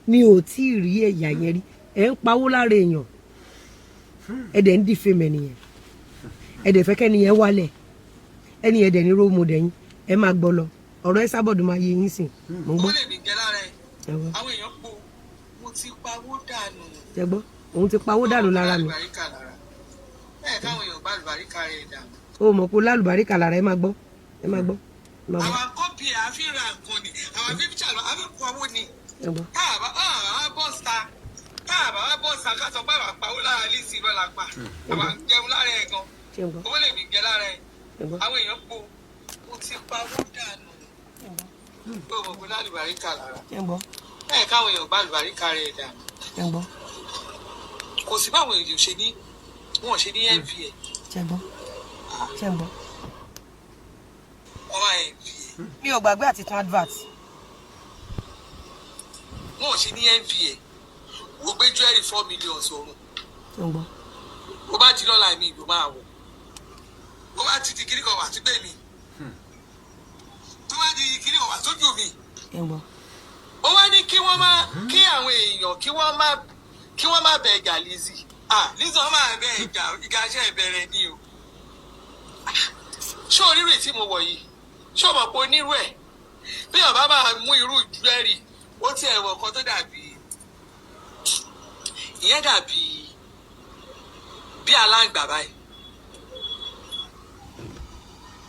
mi ò tí ì rí ẹ̀yà yẹn rí. Ẹ̀ ń pawó lára èèyàn, ẹ̀ dẹ̀ ń defame ẹnìyẹn, ẹ̀ dẹ̀ fẹ́ kẹ́niyẹn wálẹ̀, ẹnìyẹn dẹ̀ ní role model yín. Ẹ máa gbọ́ lọ, ọ̀rọ̀ Esabod máa yé yín sìn. Mò ń Owó gbọ́. lè mí jẹ lára ẹ. Ẹ gbọ́. Àwọn èèyàn po, mo ti pawó dànù. Ẹ gbọ́, òun ti pawó dànù lára mi. Àlùbáríkà lára bẹ́ẹ̀, káwọn èèyàn bá àlùbáríkà rẹ̀ dànù. Ó mọ̀ pé lálùbáríkà lára. Ẹ máa gbọ́, ẹ máa gbọ́, ẹ máa gbọ́. Àwọn copy àfi ra nǹkan ni, àwọn àfi píṣà lọ, àfi pawó ni. Ẹ gbọ́. Tá a bá bọ́ síta, tá a bá bọ́ síta ká sọ pé àwọn àpawó lára Lizzy, irọ́ la pa. Àwọn jẹun lára ẹ̀ gan. Ṣé ń gbọ́? Owó lè mí jẹ lára ẹ̀. Ẹ gbọ́. Àwọn èèyàn po, mo ti pawó dànù. Ó mọ̀ pé lálùbáríkà lára Ṣé ń gbọ́? bẹ́ẹ̀, káwọn èèyàn bá àlùbáríkà rẹ̀ dànù. Ṣé ń gbọ́? Kò sí báwọn èèyàn ṣe ní wọn ṣe ní envy ẹ̀. Ṣé ń gbọ́? Ṣé ń gbọ́? Wọ́n máa envy ẹ̀. Mi ò gbàgbé àti tún advert. Wọn ò ṣe ní envy ẹ̀. Wò gbé jewelry 4 million sọ̀rùn. Ṣé ń gbọ́? Bó bá ti lọ́la mi, ìlú máa wọ̀. Bó bá ti di kíní kan wà tó gbé mi, tó bá di kíní kan wà sójú mi. Ṣé ń gbọ́? Ó wá ní kí wọ́n má kí àwọn èèyàn kí wọ́n má bẹ ẹ̀jà Lizzy. Ah, Lizzy, wọ́n máa bẹ ẹ̀jà ìjà, iṣẹ́ ìbẹ̀rẹ̀ ni o. Ṣé onírú tí mo wọ̀ yìí, ṣé o mọ̀ pé onírú ẹ̀ bí ọba máa mú irú jewelry ó ti ẹ̀wọ̀ kan tó dàbí ìyẹn, dàbí bí aláǹgbà báyìí,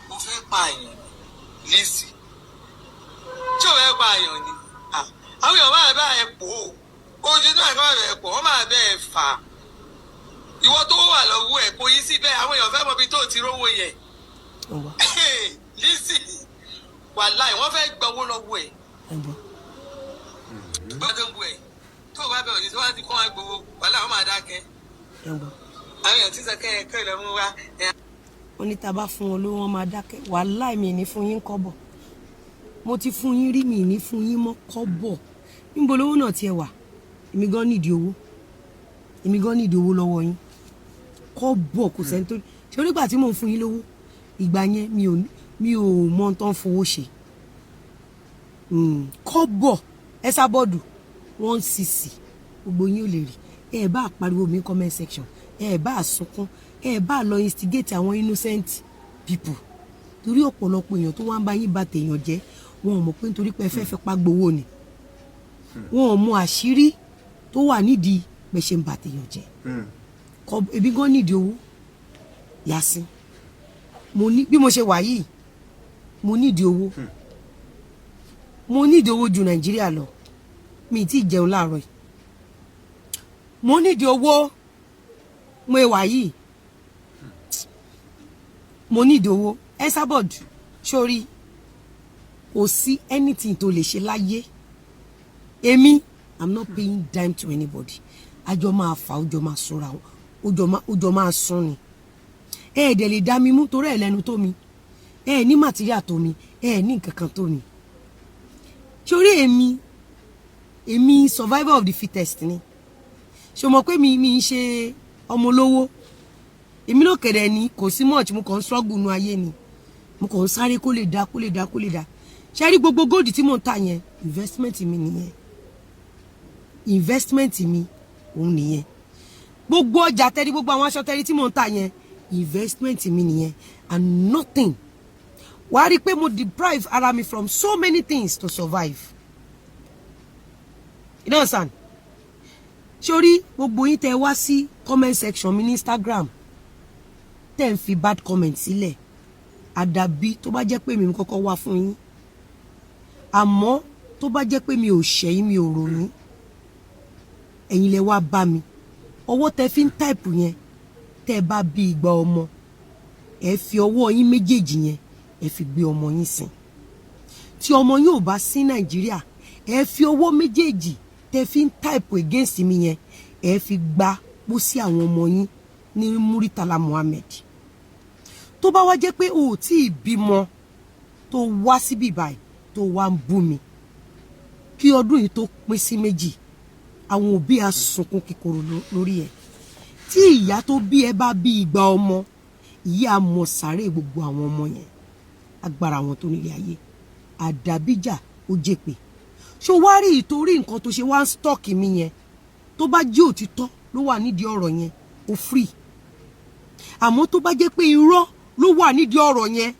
mo fẹ́ pààyàn ni Lizzy. Tí o fẹ́ pààyàn ni? Ah, àwọn èèyàn máa bá ẹ pò ó, ojú náà kọ́ bá ẹ pò, wọ́n máa bá ẹ fà á. Ìwọ tó wà lọ́wọ́ ẹ̀ kò yí síbẹ̀, àwọn èèyàn fẹ́ mọ ibi tó ti rówó yẹn. Ṣé ń gbọ́? Lizzy, wàláì, wọ́n fẹ́ gbọ́wọ́ lọ́wọ́ ẹ̀. Ẹ gbọ́. Bá tó ń bu ẹ̀ tó o bá bẹ̀rẹ̀ ní tí wọ́n ti kọ́ wọn gbowó, wàláì, wọ́n máa dákẹ́. Ẹ gbọ́. Àwọn èèyàn tí sọ kẹ́ ẹ kẹ́ ẹ lọ mú wá ẹ. Wọ́n ní tá a bá fún wọn lówó, wọn máa dákẹ́. Wàláì, mi ní fún yín kọ́bọ̀. Mo ti fún yín rí, mi ní fún yín mọ́ kọ́bọ̀. Níbo lówó náà tiẹ̀ wà? Èmi gan nídìí owó, èmi gan nídìí owó lọ́wọ́ yín. Kọ́bọ̀ kò sẹ́ni tó ṣe. Onígbà tí mò ń fún yín lówó ìgbà yẹn, mi ò mọ ohun tó ń fowó ṣe. Kọ́bọ̀ Esabod, one cc gbogbo yín ò lè rí. Ẹ bá pariwo mi comment section, ẹ bá sunkún, ẹ bá lọ instigate àwọn innocent people, torí ọ̀pọ̀lọpọ̀ èèyàn tó wá ń bá yín ba tèèyàn jẹ́, wọn ò mọ̀ pé nítorí pé ẹ fẹ́ fipá gbowó ni. Wọn ò mọ àṣírí tó wà nídìí bẹ́ẹ̀ ṣe ń ba tèèyàn jẹ́. Ebi gan nídìí owó yasin. Mo ní bí mo ṣe wà yìí, mo nídìí owó, mo nídìí owó ju Nàìjíríà lọ. Mi tí ì jẹun láàárọ̀ yìí. Mo nídìí owó. Mo wà yìí, mo nídìí owó. Esabod, sórí kò sí anything tó lè ṣe láyé. Èmi, I'm not paying dime to anybody. Àjọ máa fà, ó jọ máa súnra, ó jọ máa sún ni. Ẹ ẹ̀ dẹ̀ lè dá mi mú torí ẹ̀ lẹ́nu tó mi, ẹ ẹ̀ ní material tó mi, ẹ ẹ̀ ní nǹkan kan tó mi. Sórí èmi, èmi survivor of the fittest ni. Ṣe mọ̀ pé mi ń ṣe ọmọ olówó? Èmi ló kẹ̀dẹ̀ ni, kò sí much. Mo kàn ń struggle nu ayé ni, mo kàn ń sáré kó lè dá, kó lè dá, kó lè dá. Ṣe rí gbogbo gold tí mò ń tà yẹn, investment mi nìyẹn. Investment mi òun nìyẹn. Gbogbo ọjà tẹ́rí, gbogbo àwọn aṣọ tẹ́rí tí mò ń tà yẹn, investment mi nìyẹn and nothing. Wàá rí i pé mo deprive ara mi from so many things to survive, you know understand? Sórí gbogbo yín tẹ́ wá sí comment section mi ní Instagram, tẹ́ ń fi bad comment sílẹ̀, àdàbí tó bá jẹ́ pé mi kọ́kọ́ wá fún yín. Àmọ́ tó bá jẹ́ pé mi ò ṣẹ̀yìn, mi ò ròyìn, ẹ̀yin lẹ wá bá mi. Ọwọ́ tẹ́ fi ń type yẹn, tẹ́ bá bí igba ọmọ, ẹ fi ọwọ́ yín méjèèjì yẹn, ẹ fi gbé ọmọ yín sìn. Tí ọmọ yín ò bá sí Nàìjíríà, ẹ fi ọwọ́ méjèèjì tẹ́ fi ń type against mi yẹn, ẹ fi gba pósí àwọn ọmọ yín ní Muritala Muhammed. Tó bá wá jẹ́ pé o ò tí ì bímọ tó wá síbí báyìí tó wá ń bú mi, kí ọdún yìí tó pín sí méjì, àwọn òbí á sunkún kíkorò lórí ẹ̀. Tí ìyá tó bí ẹ bá bí igba ọmọ, ìyá mọ sàárè gbogbo àwọn ọmọ yẹn. Agbára àwọn tó nílé ayé, àdàbíjà ó jèpè. Ṣó wá rí ìtorí nǹkan tó ṣe wá ń stalk mi yẹn, tó bá jẹ́ òtítọ́ ló wà nídìí ọ̀rọ̀ yẹn, ó free. Àmọ́ tó bá jẹ́ pé irọ́ ló wà nídìí ọ̀rọ̀ yẹn,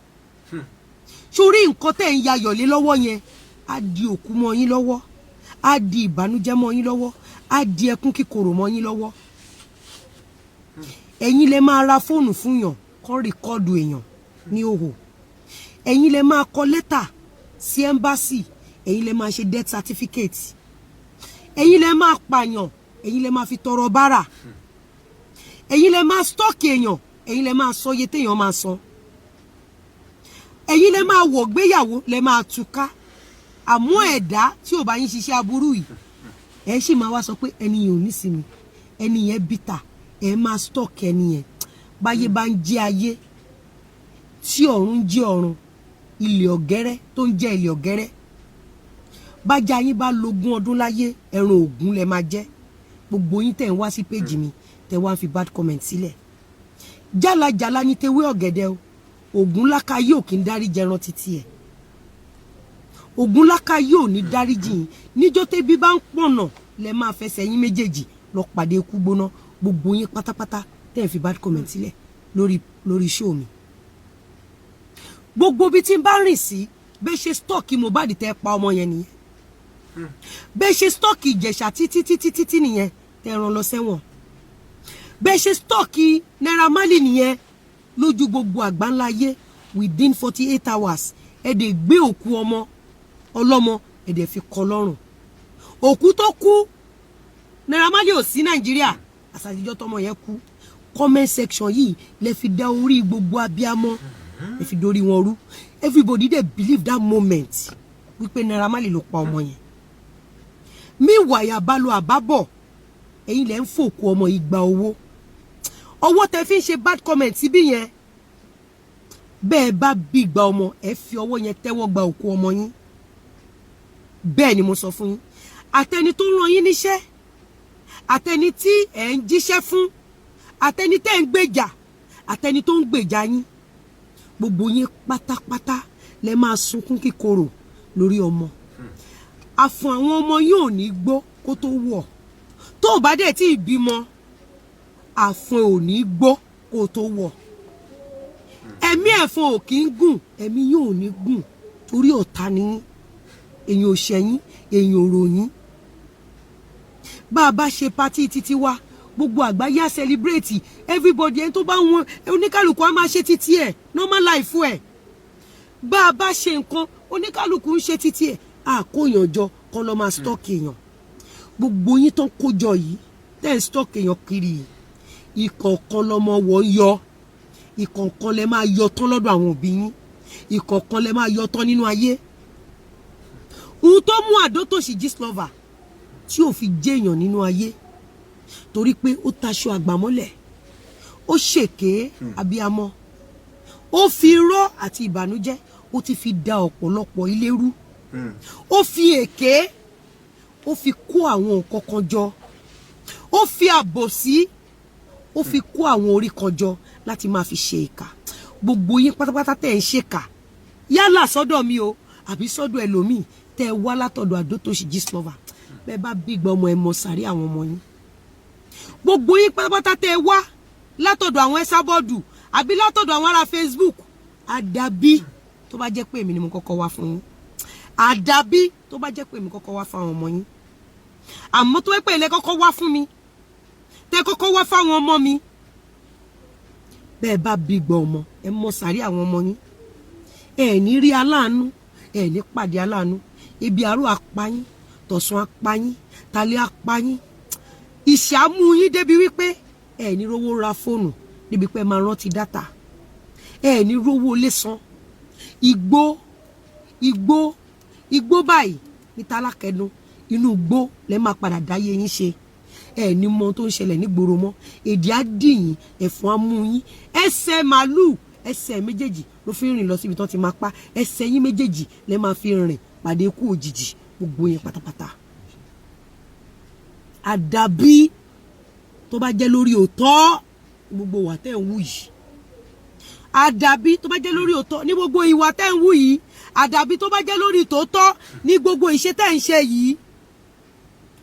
sórí nǹkan tẹ̀ ń yayọ̀ lé lọ́wọ́ yẹn, á di òkú mọ́ yín lọ́wọ́, á di ìbànújẹ́ mọ́ yín lọ́wọ́, á di ẹkún kíkorò mọ́ yín lọ́wọ́. Ẹ̀yin lẹ máa ra fóònù fún yàn kán record èèyàn ní òhò. Ẹ̀yin lẹ máa kọ lẹ́tà sí embassy. Ẹ̀yin lẹ máa ṣe death certificate. Ẹ̀yin lẹ máa pààyàn. Ẹ̀yin lẹ máa fi tọrọ bárà. Ẹ̀yin lẹ máa stalk èèyàn. Ẹ̀yin lẹ máa sọ iye téèyàn máa san. Ẹ̀yin lẹ máa wọ̀ gbéyàwó, lẹ máa túká. Àmọ́ ẹ̀dá tí ò bá yín ṣiṣẹ́ aburú yìí, ẹ sì máa wá sọ pé ẹni yẹn ò ní sinmi, ẹni yẹn bitter. Ẹ máa stalk ẹni yẹn. Báyé bá ń jẹ́ ayé, tí ọ̀run ń jẹ́ ọ̀run, ilẹ̀ ọ̀gẹ́rẹ́ tó ń jẹ́ ilẹ̀ ọ̀gẹ́rẹ́, bájá yín bá lógún ọdún láyé, ẹran ògún lẹ máa jẹ́. Gbogbo yín tẹ̀ ń wá sí péjì mi, tẹ̀ wá ń fi bad comment sílẹ̀, jálajàla ní tewé ọ̀gẹ̀dẹ̀ o. Ògún láka yóò kí ń dárí jẹran títí ẹ̀. Ògún láka yóò ní dáríjì yín. Níjọ́ tẹ́bí bá ń pọ̀nà, lẹ máa fẹsẹ̀ yín méjèèjì lọ pàdé ikú gbóná. Gbogbo yín pátápátá tẹ́ ẹ̀ fi bad comment sílẹ̀ lórí show mi, gbogbo bí tí n bá rìn sí, bẹ́ẹ̀ ṣe stalk Mohbad tẹ́ pa ọmọ yẹn nìyẹn. Bẹ́ẹ̀ ṣe stalk Ìjẹ̀ṣà títí títí títí nìyẹn tẹ́ rán lọ sẹ́wọ̀n. Bẹ́ẹ̀ ṣe stalk Naira Marley nìyẹn lójú gbogbo àgbáńlá ayé. Within 48 hours, ẹ dẹ̀ gbé òkú ọmọ ọlọ́mọ, ẹ dẹ̀ fi kọ́ lọ́rùn. Òkú tó kú, Naira Marley ò sí Nàìjíríà àsàtijọ́ tọmọ yẹn kú. Comment section yìí lẹ fi dá orí gbogbo abiyamọ, lẹ fi dorí wọn rú. Everybody dey believe that moment wípé Naira Marley ló pa ọmọ yẹn. Meanwhile, àbálò àbábọ̀, ẹ̀yin lẹ ń fòkú ọmọ yìí gba owó. Ọwọ́ tẹ fi ń ṣe bad comment síbí yẹn, bẹ́ẹ̀ bá bí gba ọmọ, ẹ fi ọwọ́ yẹn tẹ́wọ́ gba òkú ọmọ yín. Bẹ́ẹ̀ ni mo sọ fún yín. Àtẹni tó rán yín níṣẹ́, àtẹni tí ẹ̀ ń jíṣẹ́ fún, àtẹni tẹ́ ń gbèjà, àtẹni tó ń gbèjà yín, gbogbo yín pátápátá lẹ máa sunkún kíkorò lórí ọmọ. Àfọ̀n àwọn ọmọ yín ò ní gbó kó tó wọ̀. Tó o bá dẹ̀ tí ì bímọ, àfọ̀n ò ní gbó kó tó wọ̀. Ẹ̀mí ẹ̀fọn ò kí ń gùn, ẹ̀mí yín ò ní gùn, torí ọ̀tá ni yín. Èèyàn ò ṣẹ̀yìn, èèyàn ò ròyìn. Bá a bá ṣe party títí wa, gbogbo àgbáyé á celebrate everybody. Ẹni tó bá wọn, oníkálukú á máa ṣe títí ẹ̀, normal life ẹ̀. Bá a bá ṣe nǹkan, oníkálukú ń ṣe títí ẹ̀. Àkóyànjọ kọ́ lọ́ máa stalk èèyàn. Gbogbo yín tó ń kójọ yìí, tẹ́ ń stalk èèyàn kiri yìí, ìkọ̀ọ̀kan lọmọ wọ̀ ń yọ. Ìkọ̀ọ̀kan lẹ máa yọ tán lọ́dọ̀ àwọn òbí yín. Ìkọ̀ọ̀kan lẹ máa yọ tán nínú ayé. Ohun tó mú Àdótòṣì Gistlover tí ò fi jẹ́yàn nínú ayé, torí pé ó taṣọ àgbàmọ́lẹ̀, ó ṣèké abiyamọ, ó fi irọ́ àti ìbànújẹ́, ó ti fi da ọ̀pọ̀lọpọ̀ ilé rú, ó fi èké, ó fi kó àwọn nǹkan kan jọ, ó fi àbòsí, ó fi kó àwọn orí kan jọ láti máa fi ṣe ìkà. Gbogbo yín pátápátá tẹ̀ ń ṣèkà, yálà sọ́dọ̀ mi o àbí sọ́dọ̀ ẹlòmíì, tẹ́ ẹ wá látọ̀dọ̀ Àdótòṣì Gistlover, bẹ́ẹ̀ bá bí gbọ́ ọmọ, ẹ mọ sàrí àwọn ọmọ yín. Gbogbo yín pátápátá tẹ́ ẹ wá látọ̀dọ̀ àwọn Ẹsábọ́ọ̀dù àbí látọ̀dọ̀ àwọn ará Facebook, àdàbí tó bá jẹ́ pé èmi ni mo kọ́kọ́ wá fún yín, àdàbí tó bá jẹ́ pé èmi kọ́kọ́ wá fáwọn ọmọ yín. Àmọ́ tó wẹ́ pé ilẹ̀ kọ́kọ́ wá fún mi, tẹ́ kọ́kọ́ wá fáwọn ọmọ mi, bẹ́ẹ̀ bá bí gbọ́ ọmọ, ẹ mọ sàrí àwọn ọmọ yín. Ẹ ní rí aláàánú, ẹ ní pàdé aláàánú. Ibi àárọ̀ apáyín, tọ̀sán apáyín, talẹ́ apáyín, ìṣàmú yín débi wípé ẹ ní rówó ra fóònù, débi pé ẹ máa rántí data, ẹ ní rówó lé san. Igbó, igbó, igbó báyìí ní tálákẹ́nu. Inú igbó lẹ máa padà dáyé yín ṣe. Ẹ ní mọ ohun tó ń ṣẹlẹ̀ nígboro mọ́. Èdè á dì yín, ẹ̀fọn á mú yín. Ẹsẹ̀ màálùú, ẹsẹ̀ méjèèjì ló fi ń rìn lọ síbi tó ti máa pa. Ẹsẹ̀ yín méjèèjì lẹ máa fi rìn pàdé ikú òjijì, gbogbo yẹn pátápátá. Àdàbí tó bá jẹ́ lórí òótọ́ gbogbo wà tẹ́ ń wù yìí. Àdàbí tó bá jẹ́ lórí òótọ́ ní gbogbo ìwà tẹ́ ń wù yìí, àdàbí tó bá jẹ́ lórí tòótọ́ ní gbogbo ìṣe tẹ́ ń ṣe yìí.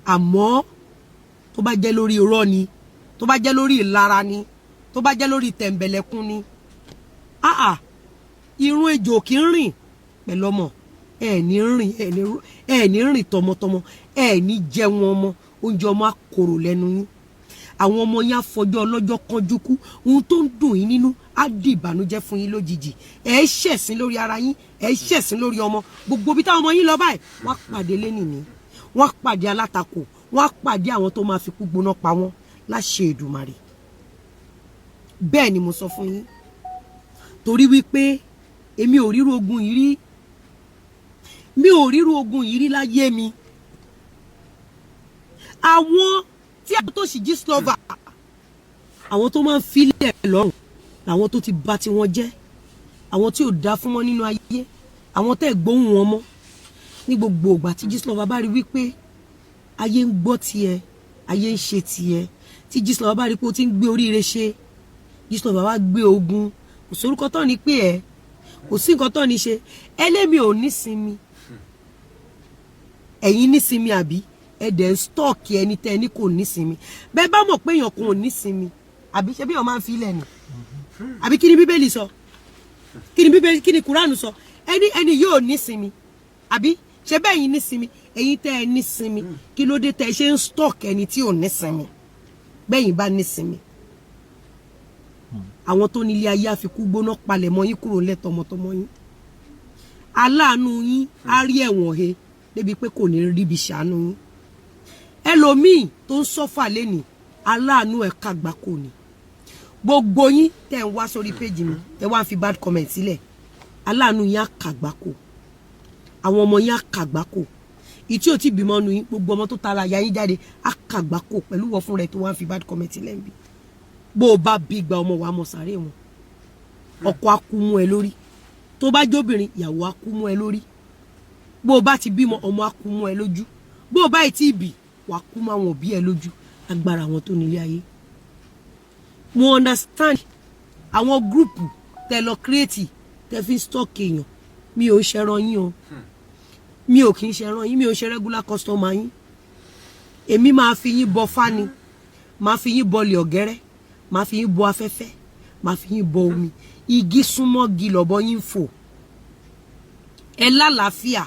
Àmọ́ tó bá jẹ́ lórí irọ́ ni, tó bá jẹ́ lórí ìlara ni, tó bá jẹ́ lórí tẹ̀m̀bẹ̀lẹ̀kun ni, áà, irun ejò kì í rìn pẹ̀lú ọmọ. Ẹ ní rìn, ẹ ní rìn tọmọtọmọ, ẹ ní jẹun ọmọ, oúnjẹ ọmọ á korò lẹ́nu yín. Àwọn ọmọ yín á fọjọ́ ọlọ́jọ́ kanjú kú. Ohun tó ń dùn yín nínú á di ìbànújẹ́ fún yín lójijì. Ẹ ṣẹ̀sín lórí ara yín, ẹ ṣẹ̀sín lórí ọmọ. Gbogbo bí táwọn ọmọ yín lọ báyìí, wọ́n á pàdé lẹ́nìní, wọ́n á pàdé alátakò, wọ́n á pàdé àwọn tó máa fi kú gbóná pa wọ́n láṣẹ Èdùmàrè. Bẹ́ẹ̀ ni mo sọ fún yín, torí wípé èmi ò ríru ogun yìí rí, mi ò ríru ogun yìí rí láyé mi. Àwọn tí àwọn tó sì Gistlover, àwọn tó máa ń filẹ̀ lọ́rùn làwọn tó ti bà tiwọn jẹ́, àwọn tí ò dá fún wọn nínú ayé, àwọn tẹ́ gbóhùn wọn mọ́. Ní gbogbo ìgbà tí Gistlover bá rí wípé ayé ń gbọ́ tiẹ̀, ayé ń ṣe tiẹ̀, tí Gistlover bá rí pé o ti ń gbé oríire ṣe, Gistlover wá gbé ogun. Kò sórúkọ tán ní pé ẹ kò sí nǹkan tán ní ṣe. Ẹlẹ́mi ò ní sinmi, ẹ̀yin ní sinmi, àbí ẹ dẹ̀ ń stalk ẹni tẹ́ ẹni kò ní sinmi? Bẹ́ẹ̀ bá mọ̀ pé èèyàn kan ò ní sinmi, àbí ṣé bí èèyàn máa ń filẹ̀ ni? Àbí kí ni Bíbélì sọ? Kí ni Bíbélì, kí ni Kúránù sọ? Ẹni yóò ní sinmi, àbí ṣé bẹ́ẹ̀ yín ní sinmi? Ẹ̀yin tẹ́ ẹ ní sinmi, kí ló dé tẹ́ ẹ ṣe ń stalk ẹni tí ò ní sinmi? Bẹ́ẹ̀ yín bá ní sinmi, àwọn tó nílé ayé àfikún gbóná palẹ̀ mọ́ yín kúrò lẹ́ tọmọtọmọ yín. Aláàánú yín á rí ẹ̀wọ̀n he débi pé kò ní ríbi ṣàánú yín. Ẹlòmíì tó ń suffer lẹ́nìí, aláàánú ẹ̀ kàgbá kò ní. Gbogbo yín tẹ́ ń wá sórí péjì mi, tẹ́ wá ń fi bad comment sílẹ̀, aláàánú yín á kàgbákò, àwọn ọmọ yín á kàgbákò. Ìtí ò tí bímọ nu yín, gbogbo ọmọ tó tara ya yín jáde á kàgbákò pẹ̀lú wọ́n fún rẹ̀ tó wá ń fi bad comment sílẹ̀ ń bí. Bó o bá bí gba ọmọ, wa mọ sàárè wọn. Ọkọ á kú mú ẹ lórí. Tó bá jóbìnrin, ìyàwó á kú mú ẹ lórí. Bó o bá ti bímọ, ọmọ á kú mú ẹ lójú. Bó o bá ì tí ì bì, wàá kú mọ́ àwọn òbí ẹ lójú. Agbára àwọn tó nílé ayé. Mo understand àwọn group tẹ lọ create, tẹ fi stalk èèyàn. Mi ò ṣẹran yín o, mi ò kì í ṣẹran yín, mi ò ṣe regular customer yín. Èmi máa fi yín bọ fáni, máa fi yín bọlẹ̀ ọ̀gẹ́rẹ́, máa fi yín bọ afẹ́fẹ́, máa fi yín bọ omi. Igi súnmọ́ gi lọ́bọ yín fò. Ẹ lálàáfíà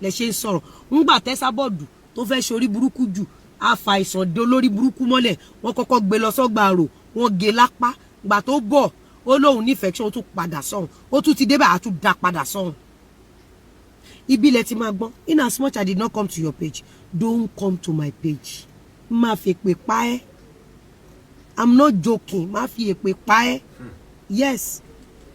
lẹ ṣe ń sọ̀rọ̀. Ńgbà tẹ́sábọ̀dù tó fẹ́ ṣorí burúkú jù, á fa ìsàn dé olórí burúkú mọ́lẹ̀. Wọ́n kọ́kọ́ gbé lọ sọ́gbà àrò, wọ́n gé lápá. Gbà tó bọ̀, ó lóun ní infection, ó tún padà sọ́hùn. Ó tún ti débẹ̀, á tún dá padà sọ́hùn. Ibi ilẹ̀ ti máa gbọ́n. In as much I did not come to your page, don't come to my page. Má fi èpè pa ẹ́. I'm not joking. Má fi èpè pa ẹ́. Yes,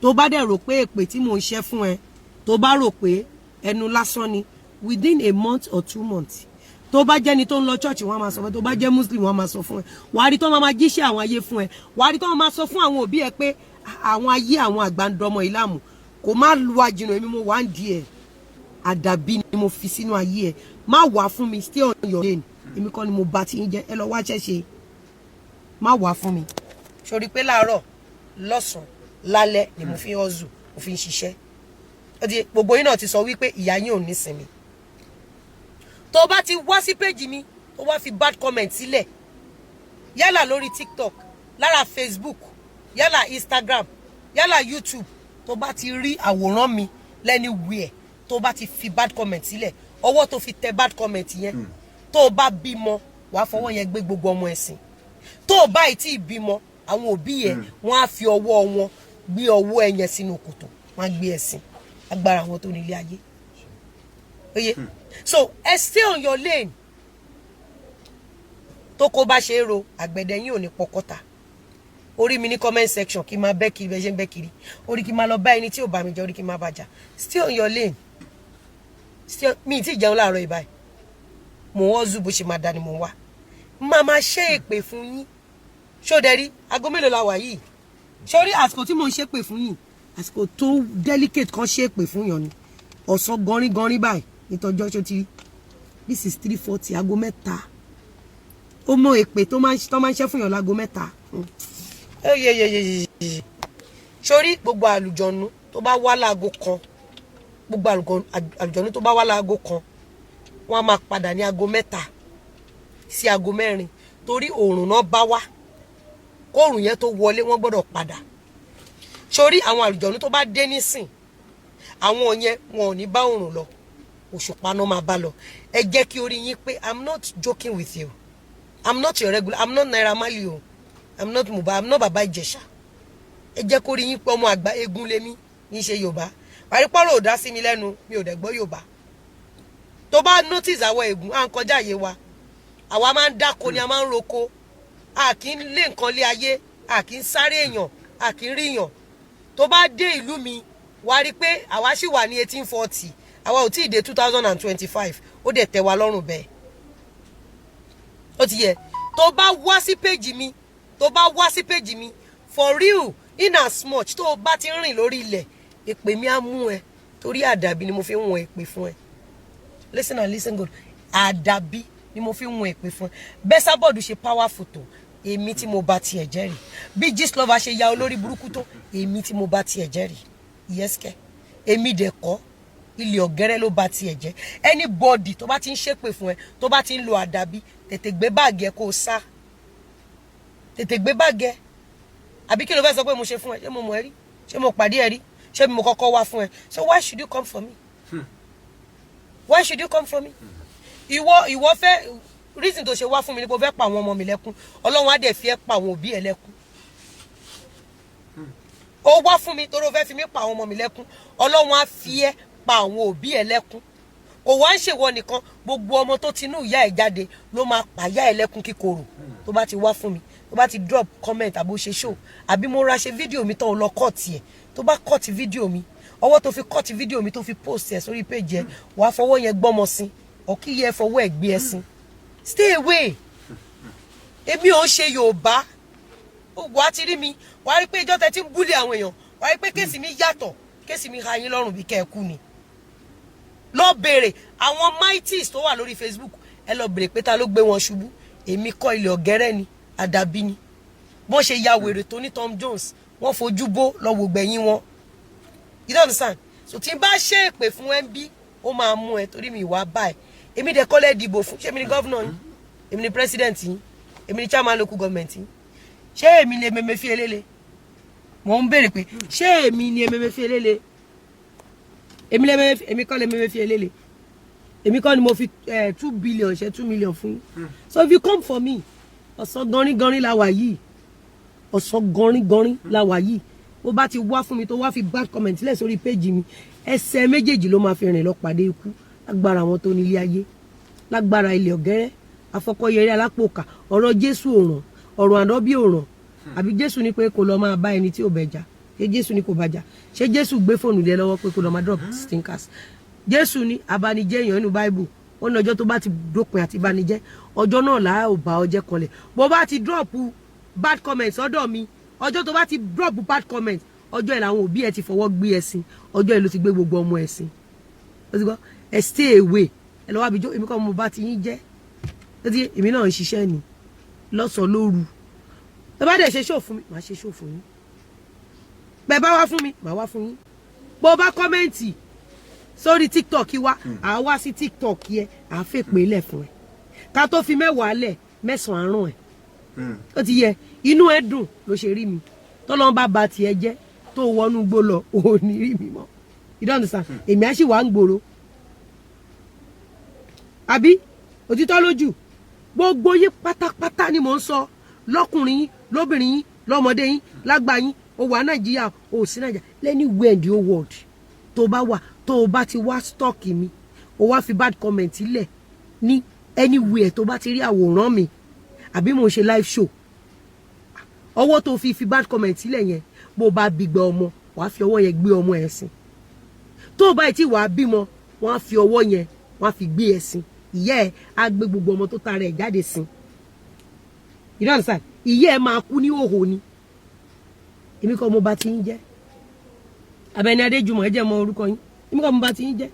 tó bá dẹ̀ rò pé èpè tí mò ń ṣẹ́ fún ẹ, tó bá rò pé ẹnu lásán ni, within a month or 2 months, tó bá jẹ́ni tó ń lọ church, wọ́n á máa sọ fún ẹ. Tó bá jẹ́ Muslim, wọ́n á máa sọ fún ẹ. Wàá rí tó máa jíṣẹ́ àwọn ayé fún ẹ. Wàá rí tó máa sọ fún àwọn òbí ẹ pé àwọn ayé, àwọn àgbà ń dọmọ ìlàmù kò má lu àjìnà. Èmi mo wà ń di ẹ, àdàbí ni mo fi sínú ayé ẹ. Má wà fún mi. Stay on your lane. Èmi kọ́ ni mo bá ti ń jẹ́. Ẹ lọ wá ṣẹ́ṣe. Má wà fún mi. Sórí pé láàárọ̀, lọ́sàn-án, lálẹ́ ni mo fi ń hustle, mo fi ń ṣiṣẹ́. Gbogbo yín náà ti sọ wípé ìyá yín ò ní sinmi. Tó bá ti wá sí péjì mi, tó wá fi bad comment sílẹ̀, yálà lórí TikTok, lára Facebook, yálà Instagram, yálà YouTube, tó bá ti rí àwòrán mi lẹ́ni wíẹ̀, tó bá ti fi bad comment sílẹ̀, ọwọ́ tó fi tẹ bad comment yẹn, tó o bá bímọ, wàá fọwọ́ yẹn gbé gbogbo ọmọ ẹ̀sìn. Tó o bá ì tí ì bímọ, àwọn òbí yẹn, wọ́n á fi ọwọ́ wọn gbé ọwọ́ ẹ yẹn sínú kòtò, wọ́n á gbé ẹ̀sìn. Agbára àwọn tó nílé ayé oye. So ẹ stay on your lane. Tó kó bá ṣe é ro àgbẹ̀dẹ yín ò ní pọkọ́ta. Orí mi ní comment section, kí n máa bẹ́ kiri bẹ́ẹ̀ ṣe ń bẹ́ kiri orí, kí n máa lọ bá ẹni tí ò bá mi jẹ orí, kí n máa bàjá. Stay on your lane. Stay on. Mi ì tí ì jẹun láàárọ̀ ìbáyìí, mò ń hustle. Bó ṣe máa dá ni mò ń wá. Máa máa ṣe èpè fún yín. Ṣó dẹ rí aago mélòó la wà yìí? Sórí àsìkò tí mò ń ṣépè fún yín, àsìkò tó delicate kan ṣépè fún yàn ni. Ọ̀sán gọrin gọrin báyìí nítọ́jọ́. Ṣó ti rí? This is 3:40, aago 3. Ó mọ èpè tó máa ń ṣẹ́ fún yàn láago 3. Sórí gbogbo àlùjọ̀nù tó bá wá láago 1, gbogbo àlùjọ̀nù tó bá wá láago 1, wọ́n á máa padà ní aago 3 sí aago 4, torí òòrùn náà bá wá. Kóòrùn yẹn tó wọlé, wọ́n gbọ́dọ̀ padà. Sórí àwọn àlùjọ̀nù tó bá dé nísìn, àwọn yẹn, wọn ò ní bá òòrùn lọ, òṣùpá náà máa bá lọ. Ẹ jẹ́ kí orí yín pé. I'm not joking with you. I'm not your regular, I'm not Naira Marley o, I'm not Mohbad, I'm not Baba Ìjẹ̀ṣà. Ẹ jẹ́ kó rí yín pé. Ọmọ àgbà eégún lémi ní í ṣe Yorùbá. Parípọ́rọ̀ ò dá sí mi lẹ́nu, mi ò dẹ̀ gbọ́ Yorùbá. Tó bá notice, àwọn ègún à ń kọjá àyè wa. Àwa máa ń dáko ni, a máa ń roko. A kì í lé nǹkan lé ayé, a kì í sáré èèyàn, a kì í ríyàn. Tó bá dé ìlú mi, wà á rí i pé àwa sì wà ní 1840, àwa ò tí ì dé 2025. Ó dẹ̀ tẹ́ wa lọ́rùn bẹ́ẹ̀. Ó ti yẹ. Tó bá wá sí page mi, tó bá wá sí page mi for real, in as much tó o bá ti ń rìn lórí ilẹ̀, èpè mi á mú ẹ, torí àdàbí ni mo fi ń wọn èpè fún ẹ. Listen and listen good. Àdàbí ni mo fi ń wọn èpè fún ẹ. Bẹ́sàbọ̀dù ṣe powerful tó, èmi tí mo bá tiẹ̀ jẹ́rìí. Bí Gistlover ṣe ya olórí burúkú tó, èmi tí mo bá tiẹ̀ jẹ́rìí. Yẹ́sìkẹ́, èmi dẹ̀ kọ́, ilé ọ̀gẹ́rẹ́ ló bá tiẹ̀ jẹ́. Anybody tó bá ti ń ṣépè fún ẹ, tó bá ti ń lo àdàbí, tètè gbé báàgì ẹ kó o sá. Tètè gbé báàgì ẹ. Àbí kí ló fẹ́ sọ pé mo ṣe fún ẹ? Ṣé mo mọ̀ ẹ́ rí? Ṣé mo pàdé ẹ rí? Ṣé mo kọ́kọ́ wá fún ẹ? So why should you come for me? Why should you come for me? Ìwọ fẹ́ reason tó ṣe wá fún mi ni pé o fẹ́ pa àwọn ọmọ mi lẹ́kún. Ọlọ́run á dẹ̀ fi ẹ́ pa àwọn òbí ẹ lẹ́kún. Ó wá fún mi torí o fẹ́ fi mí pa àwọn ọmọ mi lẹ́kún. Ọlọ́run á fi ẹ́ pa àwọn òbí ẹ lẹ́kún. Kò wá ń ṣèwọ nìkan, gbogbo ọmọ tó tinú ìyá ẹ jáde ló máa pàyà ẹ lẹ́kún kíkorò. Tó bá ti wá fún mi, tó bá ti drop comment, àbó ṣe show, àbí mo ra ṣe fídíò mi tán, ó lọ cut ẹ̀. Tó bá cut fídíò mi, ọwọ́ tó fi cut fídíò mi, tó fi post ẹ̀ sórí page ẹ̀, wàá fọwọ́ yẹn gbọ́mọ sí ọ̀kí yẹ, fọwọ́ ẹ̀ gbé ẹ sí. Stay away. Èmi ò ń ṣe Yorùbá. Wàá ti rí mi, wàá rí pé ìjọ tẹ ti ń bully àwọn èèyàn, wàá rí pé case mi yàtọ̀. Case mi ha yín lọ́rùn bí kẹ́ ẹ kú ni. Lọ bèrè àwọn mighties tó wà lórí Facebook. Ẹ lọ bèrè pé ta ló gbé wọn ṣubú. Èmi kọ́, ilẹ̀ ọ̀gẹ́rẹ́ ni, àdàbí ni. Bọ́n ṣe ya wèrè tó ní Tom Jones, wọ́n fojú bó lọ wò gbẹ̀yìn wọn. You don't understand? So tí n bá ṣe èpè fún ẹ bí, ó máa mú ẹ, torí mi ìwà báyìí. Èmi dẹ̀ kọ́lẹ̀ dìbò fún. Ṣé mi ni governor yín? Èmi ni president yín? Èmi ni chairman local government yín? Ṣé èmi ni ememe fi elele? Mò ń béèrè pé ṣé èmi ni ememe fi elele? Èmi lè meme? Èmi kọ́ lè meme fi elele. Èmi kọ́ ni mo fi 2 billion ṣe 2 million fún yín. So if you come for me, ọ̀sán gánrígánrí la wà yìí, ọ̀sán gánrígánrí la wà yìí. Bó bá ti wá fún mi, tó wá fi bad comment lẹ̀ sórí péjì mi, ẹsẹ̀ méjèèjì ló máa fi rìn lọ pàdé ikú, lágbára àwọn tó nílé ayé, lágbára ilẹ̀ ọ̀gẹ́rẹ́ afọkọ́yẹrẹ alápòkà. Ọ̀rọ̀ Jésù òràn, ọ̀rọ̀ ànábì òràn. Àbí Jésù ní pé kó lọ máa bá ẹni tí ò bẹ̀ jà? Ṣé Jésù ní kò bá jà? Ṣé Jésù gbé fóònù lé lọ́wọ́ pé kó lọ máa drop stinkers? Jésù ní abanijẹ́ èèyàn nínú Báíbù. Ó ní ọjọ́ tó bá ti dópin àti ìbanijẹ́, ọjọ́ náà là ó bá ọjẹ́ kanlẹ̀. Bó bá ti drop bad comments ọ̀dọ̀ mi, ọjọ́ tó bá ti drop bad comments, ọjọ́ ẹ̀ làwọn òbí ẹ̀ ti fọwọ́ gbé ẹ sin, ọjọ́ ẹ̀ ló ti gbé gbogbo ọmọ ẹ̀ sin. Ó ti gbọ́? Ẹ stay away. Ẹ lọ́wọ́ àbíjọ́. Èmi kọ́ mo bá ti yín jẹ́. Ó ti èmi náà ń ṣiṣẹ́ ni lọ́sàn-án lóru. Ẹ bá dẹ̀ ṣe show fún mi, màá ṣe show fún yín. Bẹ́ẹ̀ bá wá fún mi, màá wá fún yín. Bó bá comment sórí TikTok wa, à á wá sí TikTok yẹ, à á fèpè lẹ̀ fún ẹ. Ká tó fi 10 lẹ̀, 9 àrùn ẹ̀. Ó ti yẹ. Inú ẹ dùn ló ṣe rí mi. Tọ́lọ́n bá ba tiẹ̀ jẹ́, tó wọnú gbó lọ, ò ní rí mi mọ́. You don't understand? Èmi á sì wà ń gbòòrò. Àbí òtítọ́ lójú gbogbo yín pátápátá ni mò ń sọ, lọ́kùnrin yín, lóbìnrin yín, lọ́mọdé yín, lágbà yín. Ó wà Nàìjíríà, ó sí Nàìjíríà, anywhere in the whole world tó bá wà, tó o bá ti wá stalk mi, o wá fi bad comment lẹ̀ ní anywhere tó bá ti rí àwòrán mi, àbí mo ń ṣe live show, ọwọ́ tó fi bad comment lẹ̀ yẹn, bó o bá gbígbẹ ọmọ, wàá fi ọwọ́ yẹn gbé ọmọ ẹ̀ sìn. Tó o bá ti wàá bímọ, wọ́n á fi ọwọ́ yẹn, wọ́n á fi gbé ẹ̀ sìn. Ìyá ẹ̀ á gbé gbogbo ọmọ tó tara ẹ̀ jáde sìn. You don't understand? Ìyá ẹ̀ máa kú ní òhò ni. Èmi kọ́ mo bá ti ń jẹ́ Abẹ́ni Adéjùmọ̀. Ẹ jẹ́ mọ orúkọ yín. Èmi kọ́ mo bá ti ń jẹ́.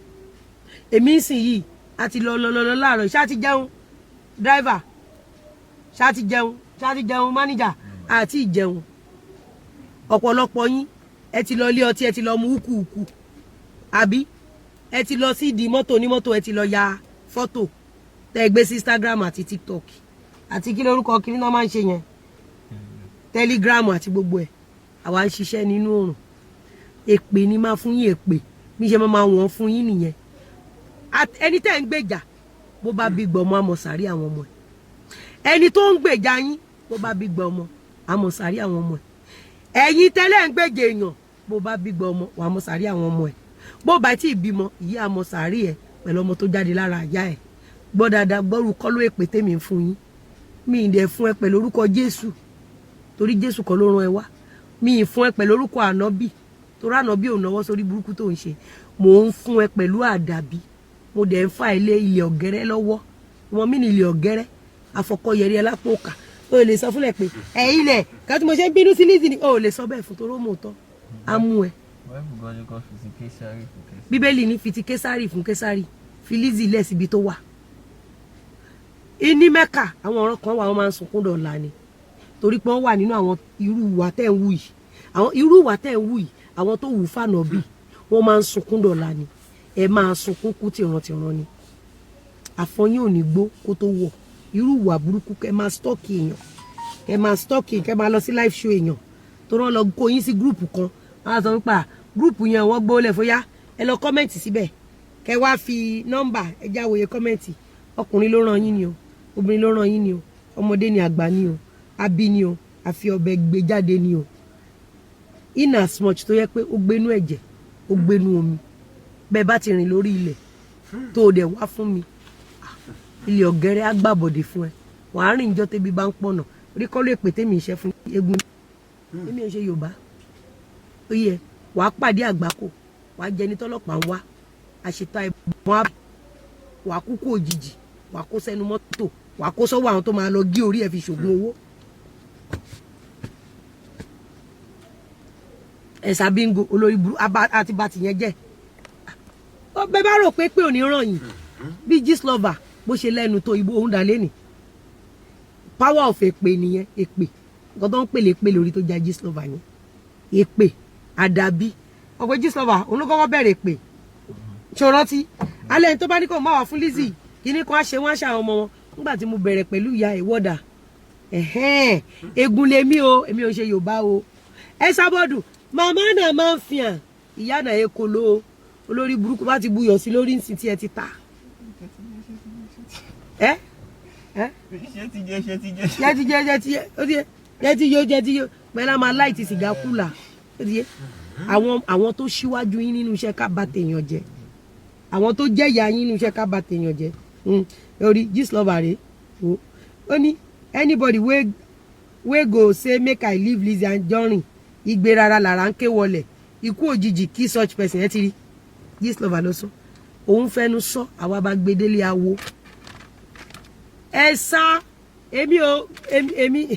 Èmi ń sìn yìí, a ti lọ lọ lọ lọ láàárọ̀. Ṣáà ti jẹun, driver? Ṣáà ti jẹun? Ṣáà ti jẹun, manager? Àti ìjẹun. Ọ̀pọ̀lọpọ̀ yín Ẹ ti lọ ilé ọtí, ẹ ti lọ mu wúkúwúkú, àbí ẹ ti lọ sí ìdí mọ́tò onímọ́tò, ẹ ti lọ ya fọ́tò tẹ́ ẹ gbé sí Instagram àti TikTok àti kí lórúkọ kí náà máa ń ṣe yẹn, Telegram àti gbogbo ẹ̀. Àwa ń ṣiṣẹ́ nínú oòrùn. Èpè ni máa fún yín, èpè bí ṣe máa wọ̀n fún yín nìyẹn. Ẹni tẹ́ ń gbèjà, bó bá bí gbọmọ, àmọ̀ sàrí àwọn ọmọ ẹ̀. Ẹni tó ń gbèjà yín, bó bá bí gbọmọ, àmọ̀ sàrí àwọn ọmọ ẹ̀. Ẹ̀yin tẹ́lẹ̀ ń gbèjà èèyàn, bó bá bí gbọmọ, wà á mọ̀ sàrí àwọn ọmọ ẹ̀. Bó bá tí ì bímọ, ìyá àmọ̀ sàrí ẹ̀ pẹ̀lú ọmọ tó jáde lára àyà ẹ̀. Gbọ́ dáadáa, gbọ́rù kọ́ló èpè tèmi ń fún yín. Mi ì dẹ̀ fún ẹ pẹ̀lú orúkọ Jésù, torí Jésù kọ́ ló rán ẹ wá. Mi ì fún ẹ pẹ̀lú orúkọ Ànábì, torí Ànábì ò náwó sórí burúkú tó ń ṣe. Mò ń fún ẹ pẹ̀lú àdàbí. Mo dẹ̀ ń fa ilé ilẹ̀ ọ̀gẹ́rẹ́ lọ́wọ́ wọn mí ní ilẹ̀ ọ̀gẹ́rẹ́ afọkọ́yẹrí ẹ lápò òkà. O lè sọ fúnlẹ̀ pé ẹ ilẹ̀ ká tí mo ṣe ń bínú sí Lizzy ni. O lè sọ bẹ́ẹ̀ fún, toró mò tọ́ á mú ẹ. Bible gan ni kò fi ti Késárì fún Késárì. Bíbélì ní fi ti Késárì fún Késárì, fi Lizzy lẹ̀ síbi tó wà ní Mẹ́kà. Àwọn ọ̀rọ̀ kan wà, wọ́n máa ń sunkún dọ̀la ni, torí pé wọ́n wà nínú àwọn irú ìwà tẹ́ ń wù yìí. Àwọn irú ìwà tẹ́ ń wù yìí, àwọn tó wù fànà bí wọ́n máa ń sunkún dọ̀la ni. Ẹ máa sunkún kú tìrantìran ni. Àfọyín ò ní gbó kó tó wọ̀. Irú ìwà burúkú, kẹ́ máa stalk èèyàn, kẹ́ máa stalk, kẹ́ máa lọ sí live show èèyàn tó rán lọ kó yín sí group kan. Wọ́n á sọ wípé group yẹn, wọ́n gbólẹ̀ fóyá, ẹ lọ comment síbẹ̀, kẹ́ wá fi nọ́mbà ẹ jáwòye comment. Ọkùnrin ló rán yín ni o, obìnrin ló rán yín ni o, ọmọdé ni, àgbà ni o, abí ni o, àfi ọbẹ̀ gbé jáde ni o. In as much tó yẹ pé ó gbénú ẹ̀jẹ̀, ó gbénú omi, bẹ́ẹ̀ bá ti rìn lórí ilẹ̀ tó o dẹ̀ wá fún mi, ilẹ̀ ọ̀gẹ́rẹ́ á gbàbọ̀dè fún ẹ. Wàá rìn ìjọ tẹ́bi bá ń pọ̀nà rí kọ́ ló èpè tèmi ìṣẹ́ fún egun. Èmi ò ṣe Yorùbá. Ó yẹ wàá pàdé àgbákò, wàá jẹni tọ́lọ́pàá ń wá àṣetá ìbọn á, wàá kúkú òjijì, wàá kó sẹ́nu mọ́tò, wàá kó sọ́wọ́ àwọn tó máa lọ gé orí ẹ̀ fi ṣògùn owó. Ẹ̀sà bíngò, olórí burú àti bá tìyẹn jẹ́. Ó bẹ́ẹ̀ bá rò pé ò ní ràn yín bí Gistlover bó ṣe lẹ́nu tó ibò òun dà lẹ́nì. Power of èpè nìyẹn. Èpè, nǹkan tó ń pè lè pè lórí tó ja Gistlover yẹn, èpè àdàbí ọ̀pẹ. Gistlover òun ló kọ́kọ́ bẹ̀rẹ̀ èpè. Ṣó rántí alẹ́ ní tó bá ní kó má wà fún Lizzy, kíní kan á ṣe wọ́n á ṣe àwọn ọmọ wọn. Nígbà tí mo bẹ̀rẹ̀ pẹ̀lú ìyá ìwọ́dà ẹ̀hẹ́n, egun lèmi o, èmi ò ṣe Yorùbá o. Ẹ sábọ́dù màmá náà máa ń fi hàn ìyá náà ekolo o. Olórí burúkú bá ti buyọ̀ sí lórí nsìn tí ẹ ti ta ẹ ẹ. Ṣé ti jẹ, ṣé ti jẹ. Jẹ ti jẹ, jẹ ti jẹ, ó ti yẹ, jẹ ti yó, jẹ ti yó pẹ̀lú àmà láìtì sìgá kúlà. Ó ti yẹ àwọn tó ṣíwájú yín nínú iṣẹ́ ká bà tèèyàn jẹ́, àwọn tó jẹ́ ìyá yín nínú iṣẹ́ ká bà tèèyàn jẹ́. Orí Gistlover rèé o. Ó ní anybody wey go say make I leave Lizzy Anjorin, igbe rárá lára ń ké wọlẹ̀, ikú òjijì kill such person. Ẹ ti rí, Gistlover ló sọ, òun fẹnu sọ. Àwa bá gbé délé awo. Ẹ sá èmi ò èmi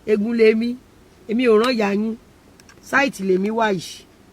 egun lèmi, èmi ò rán ìyá yín. Site lèmi wà yìí.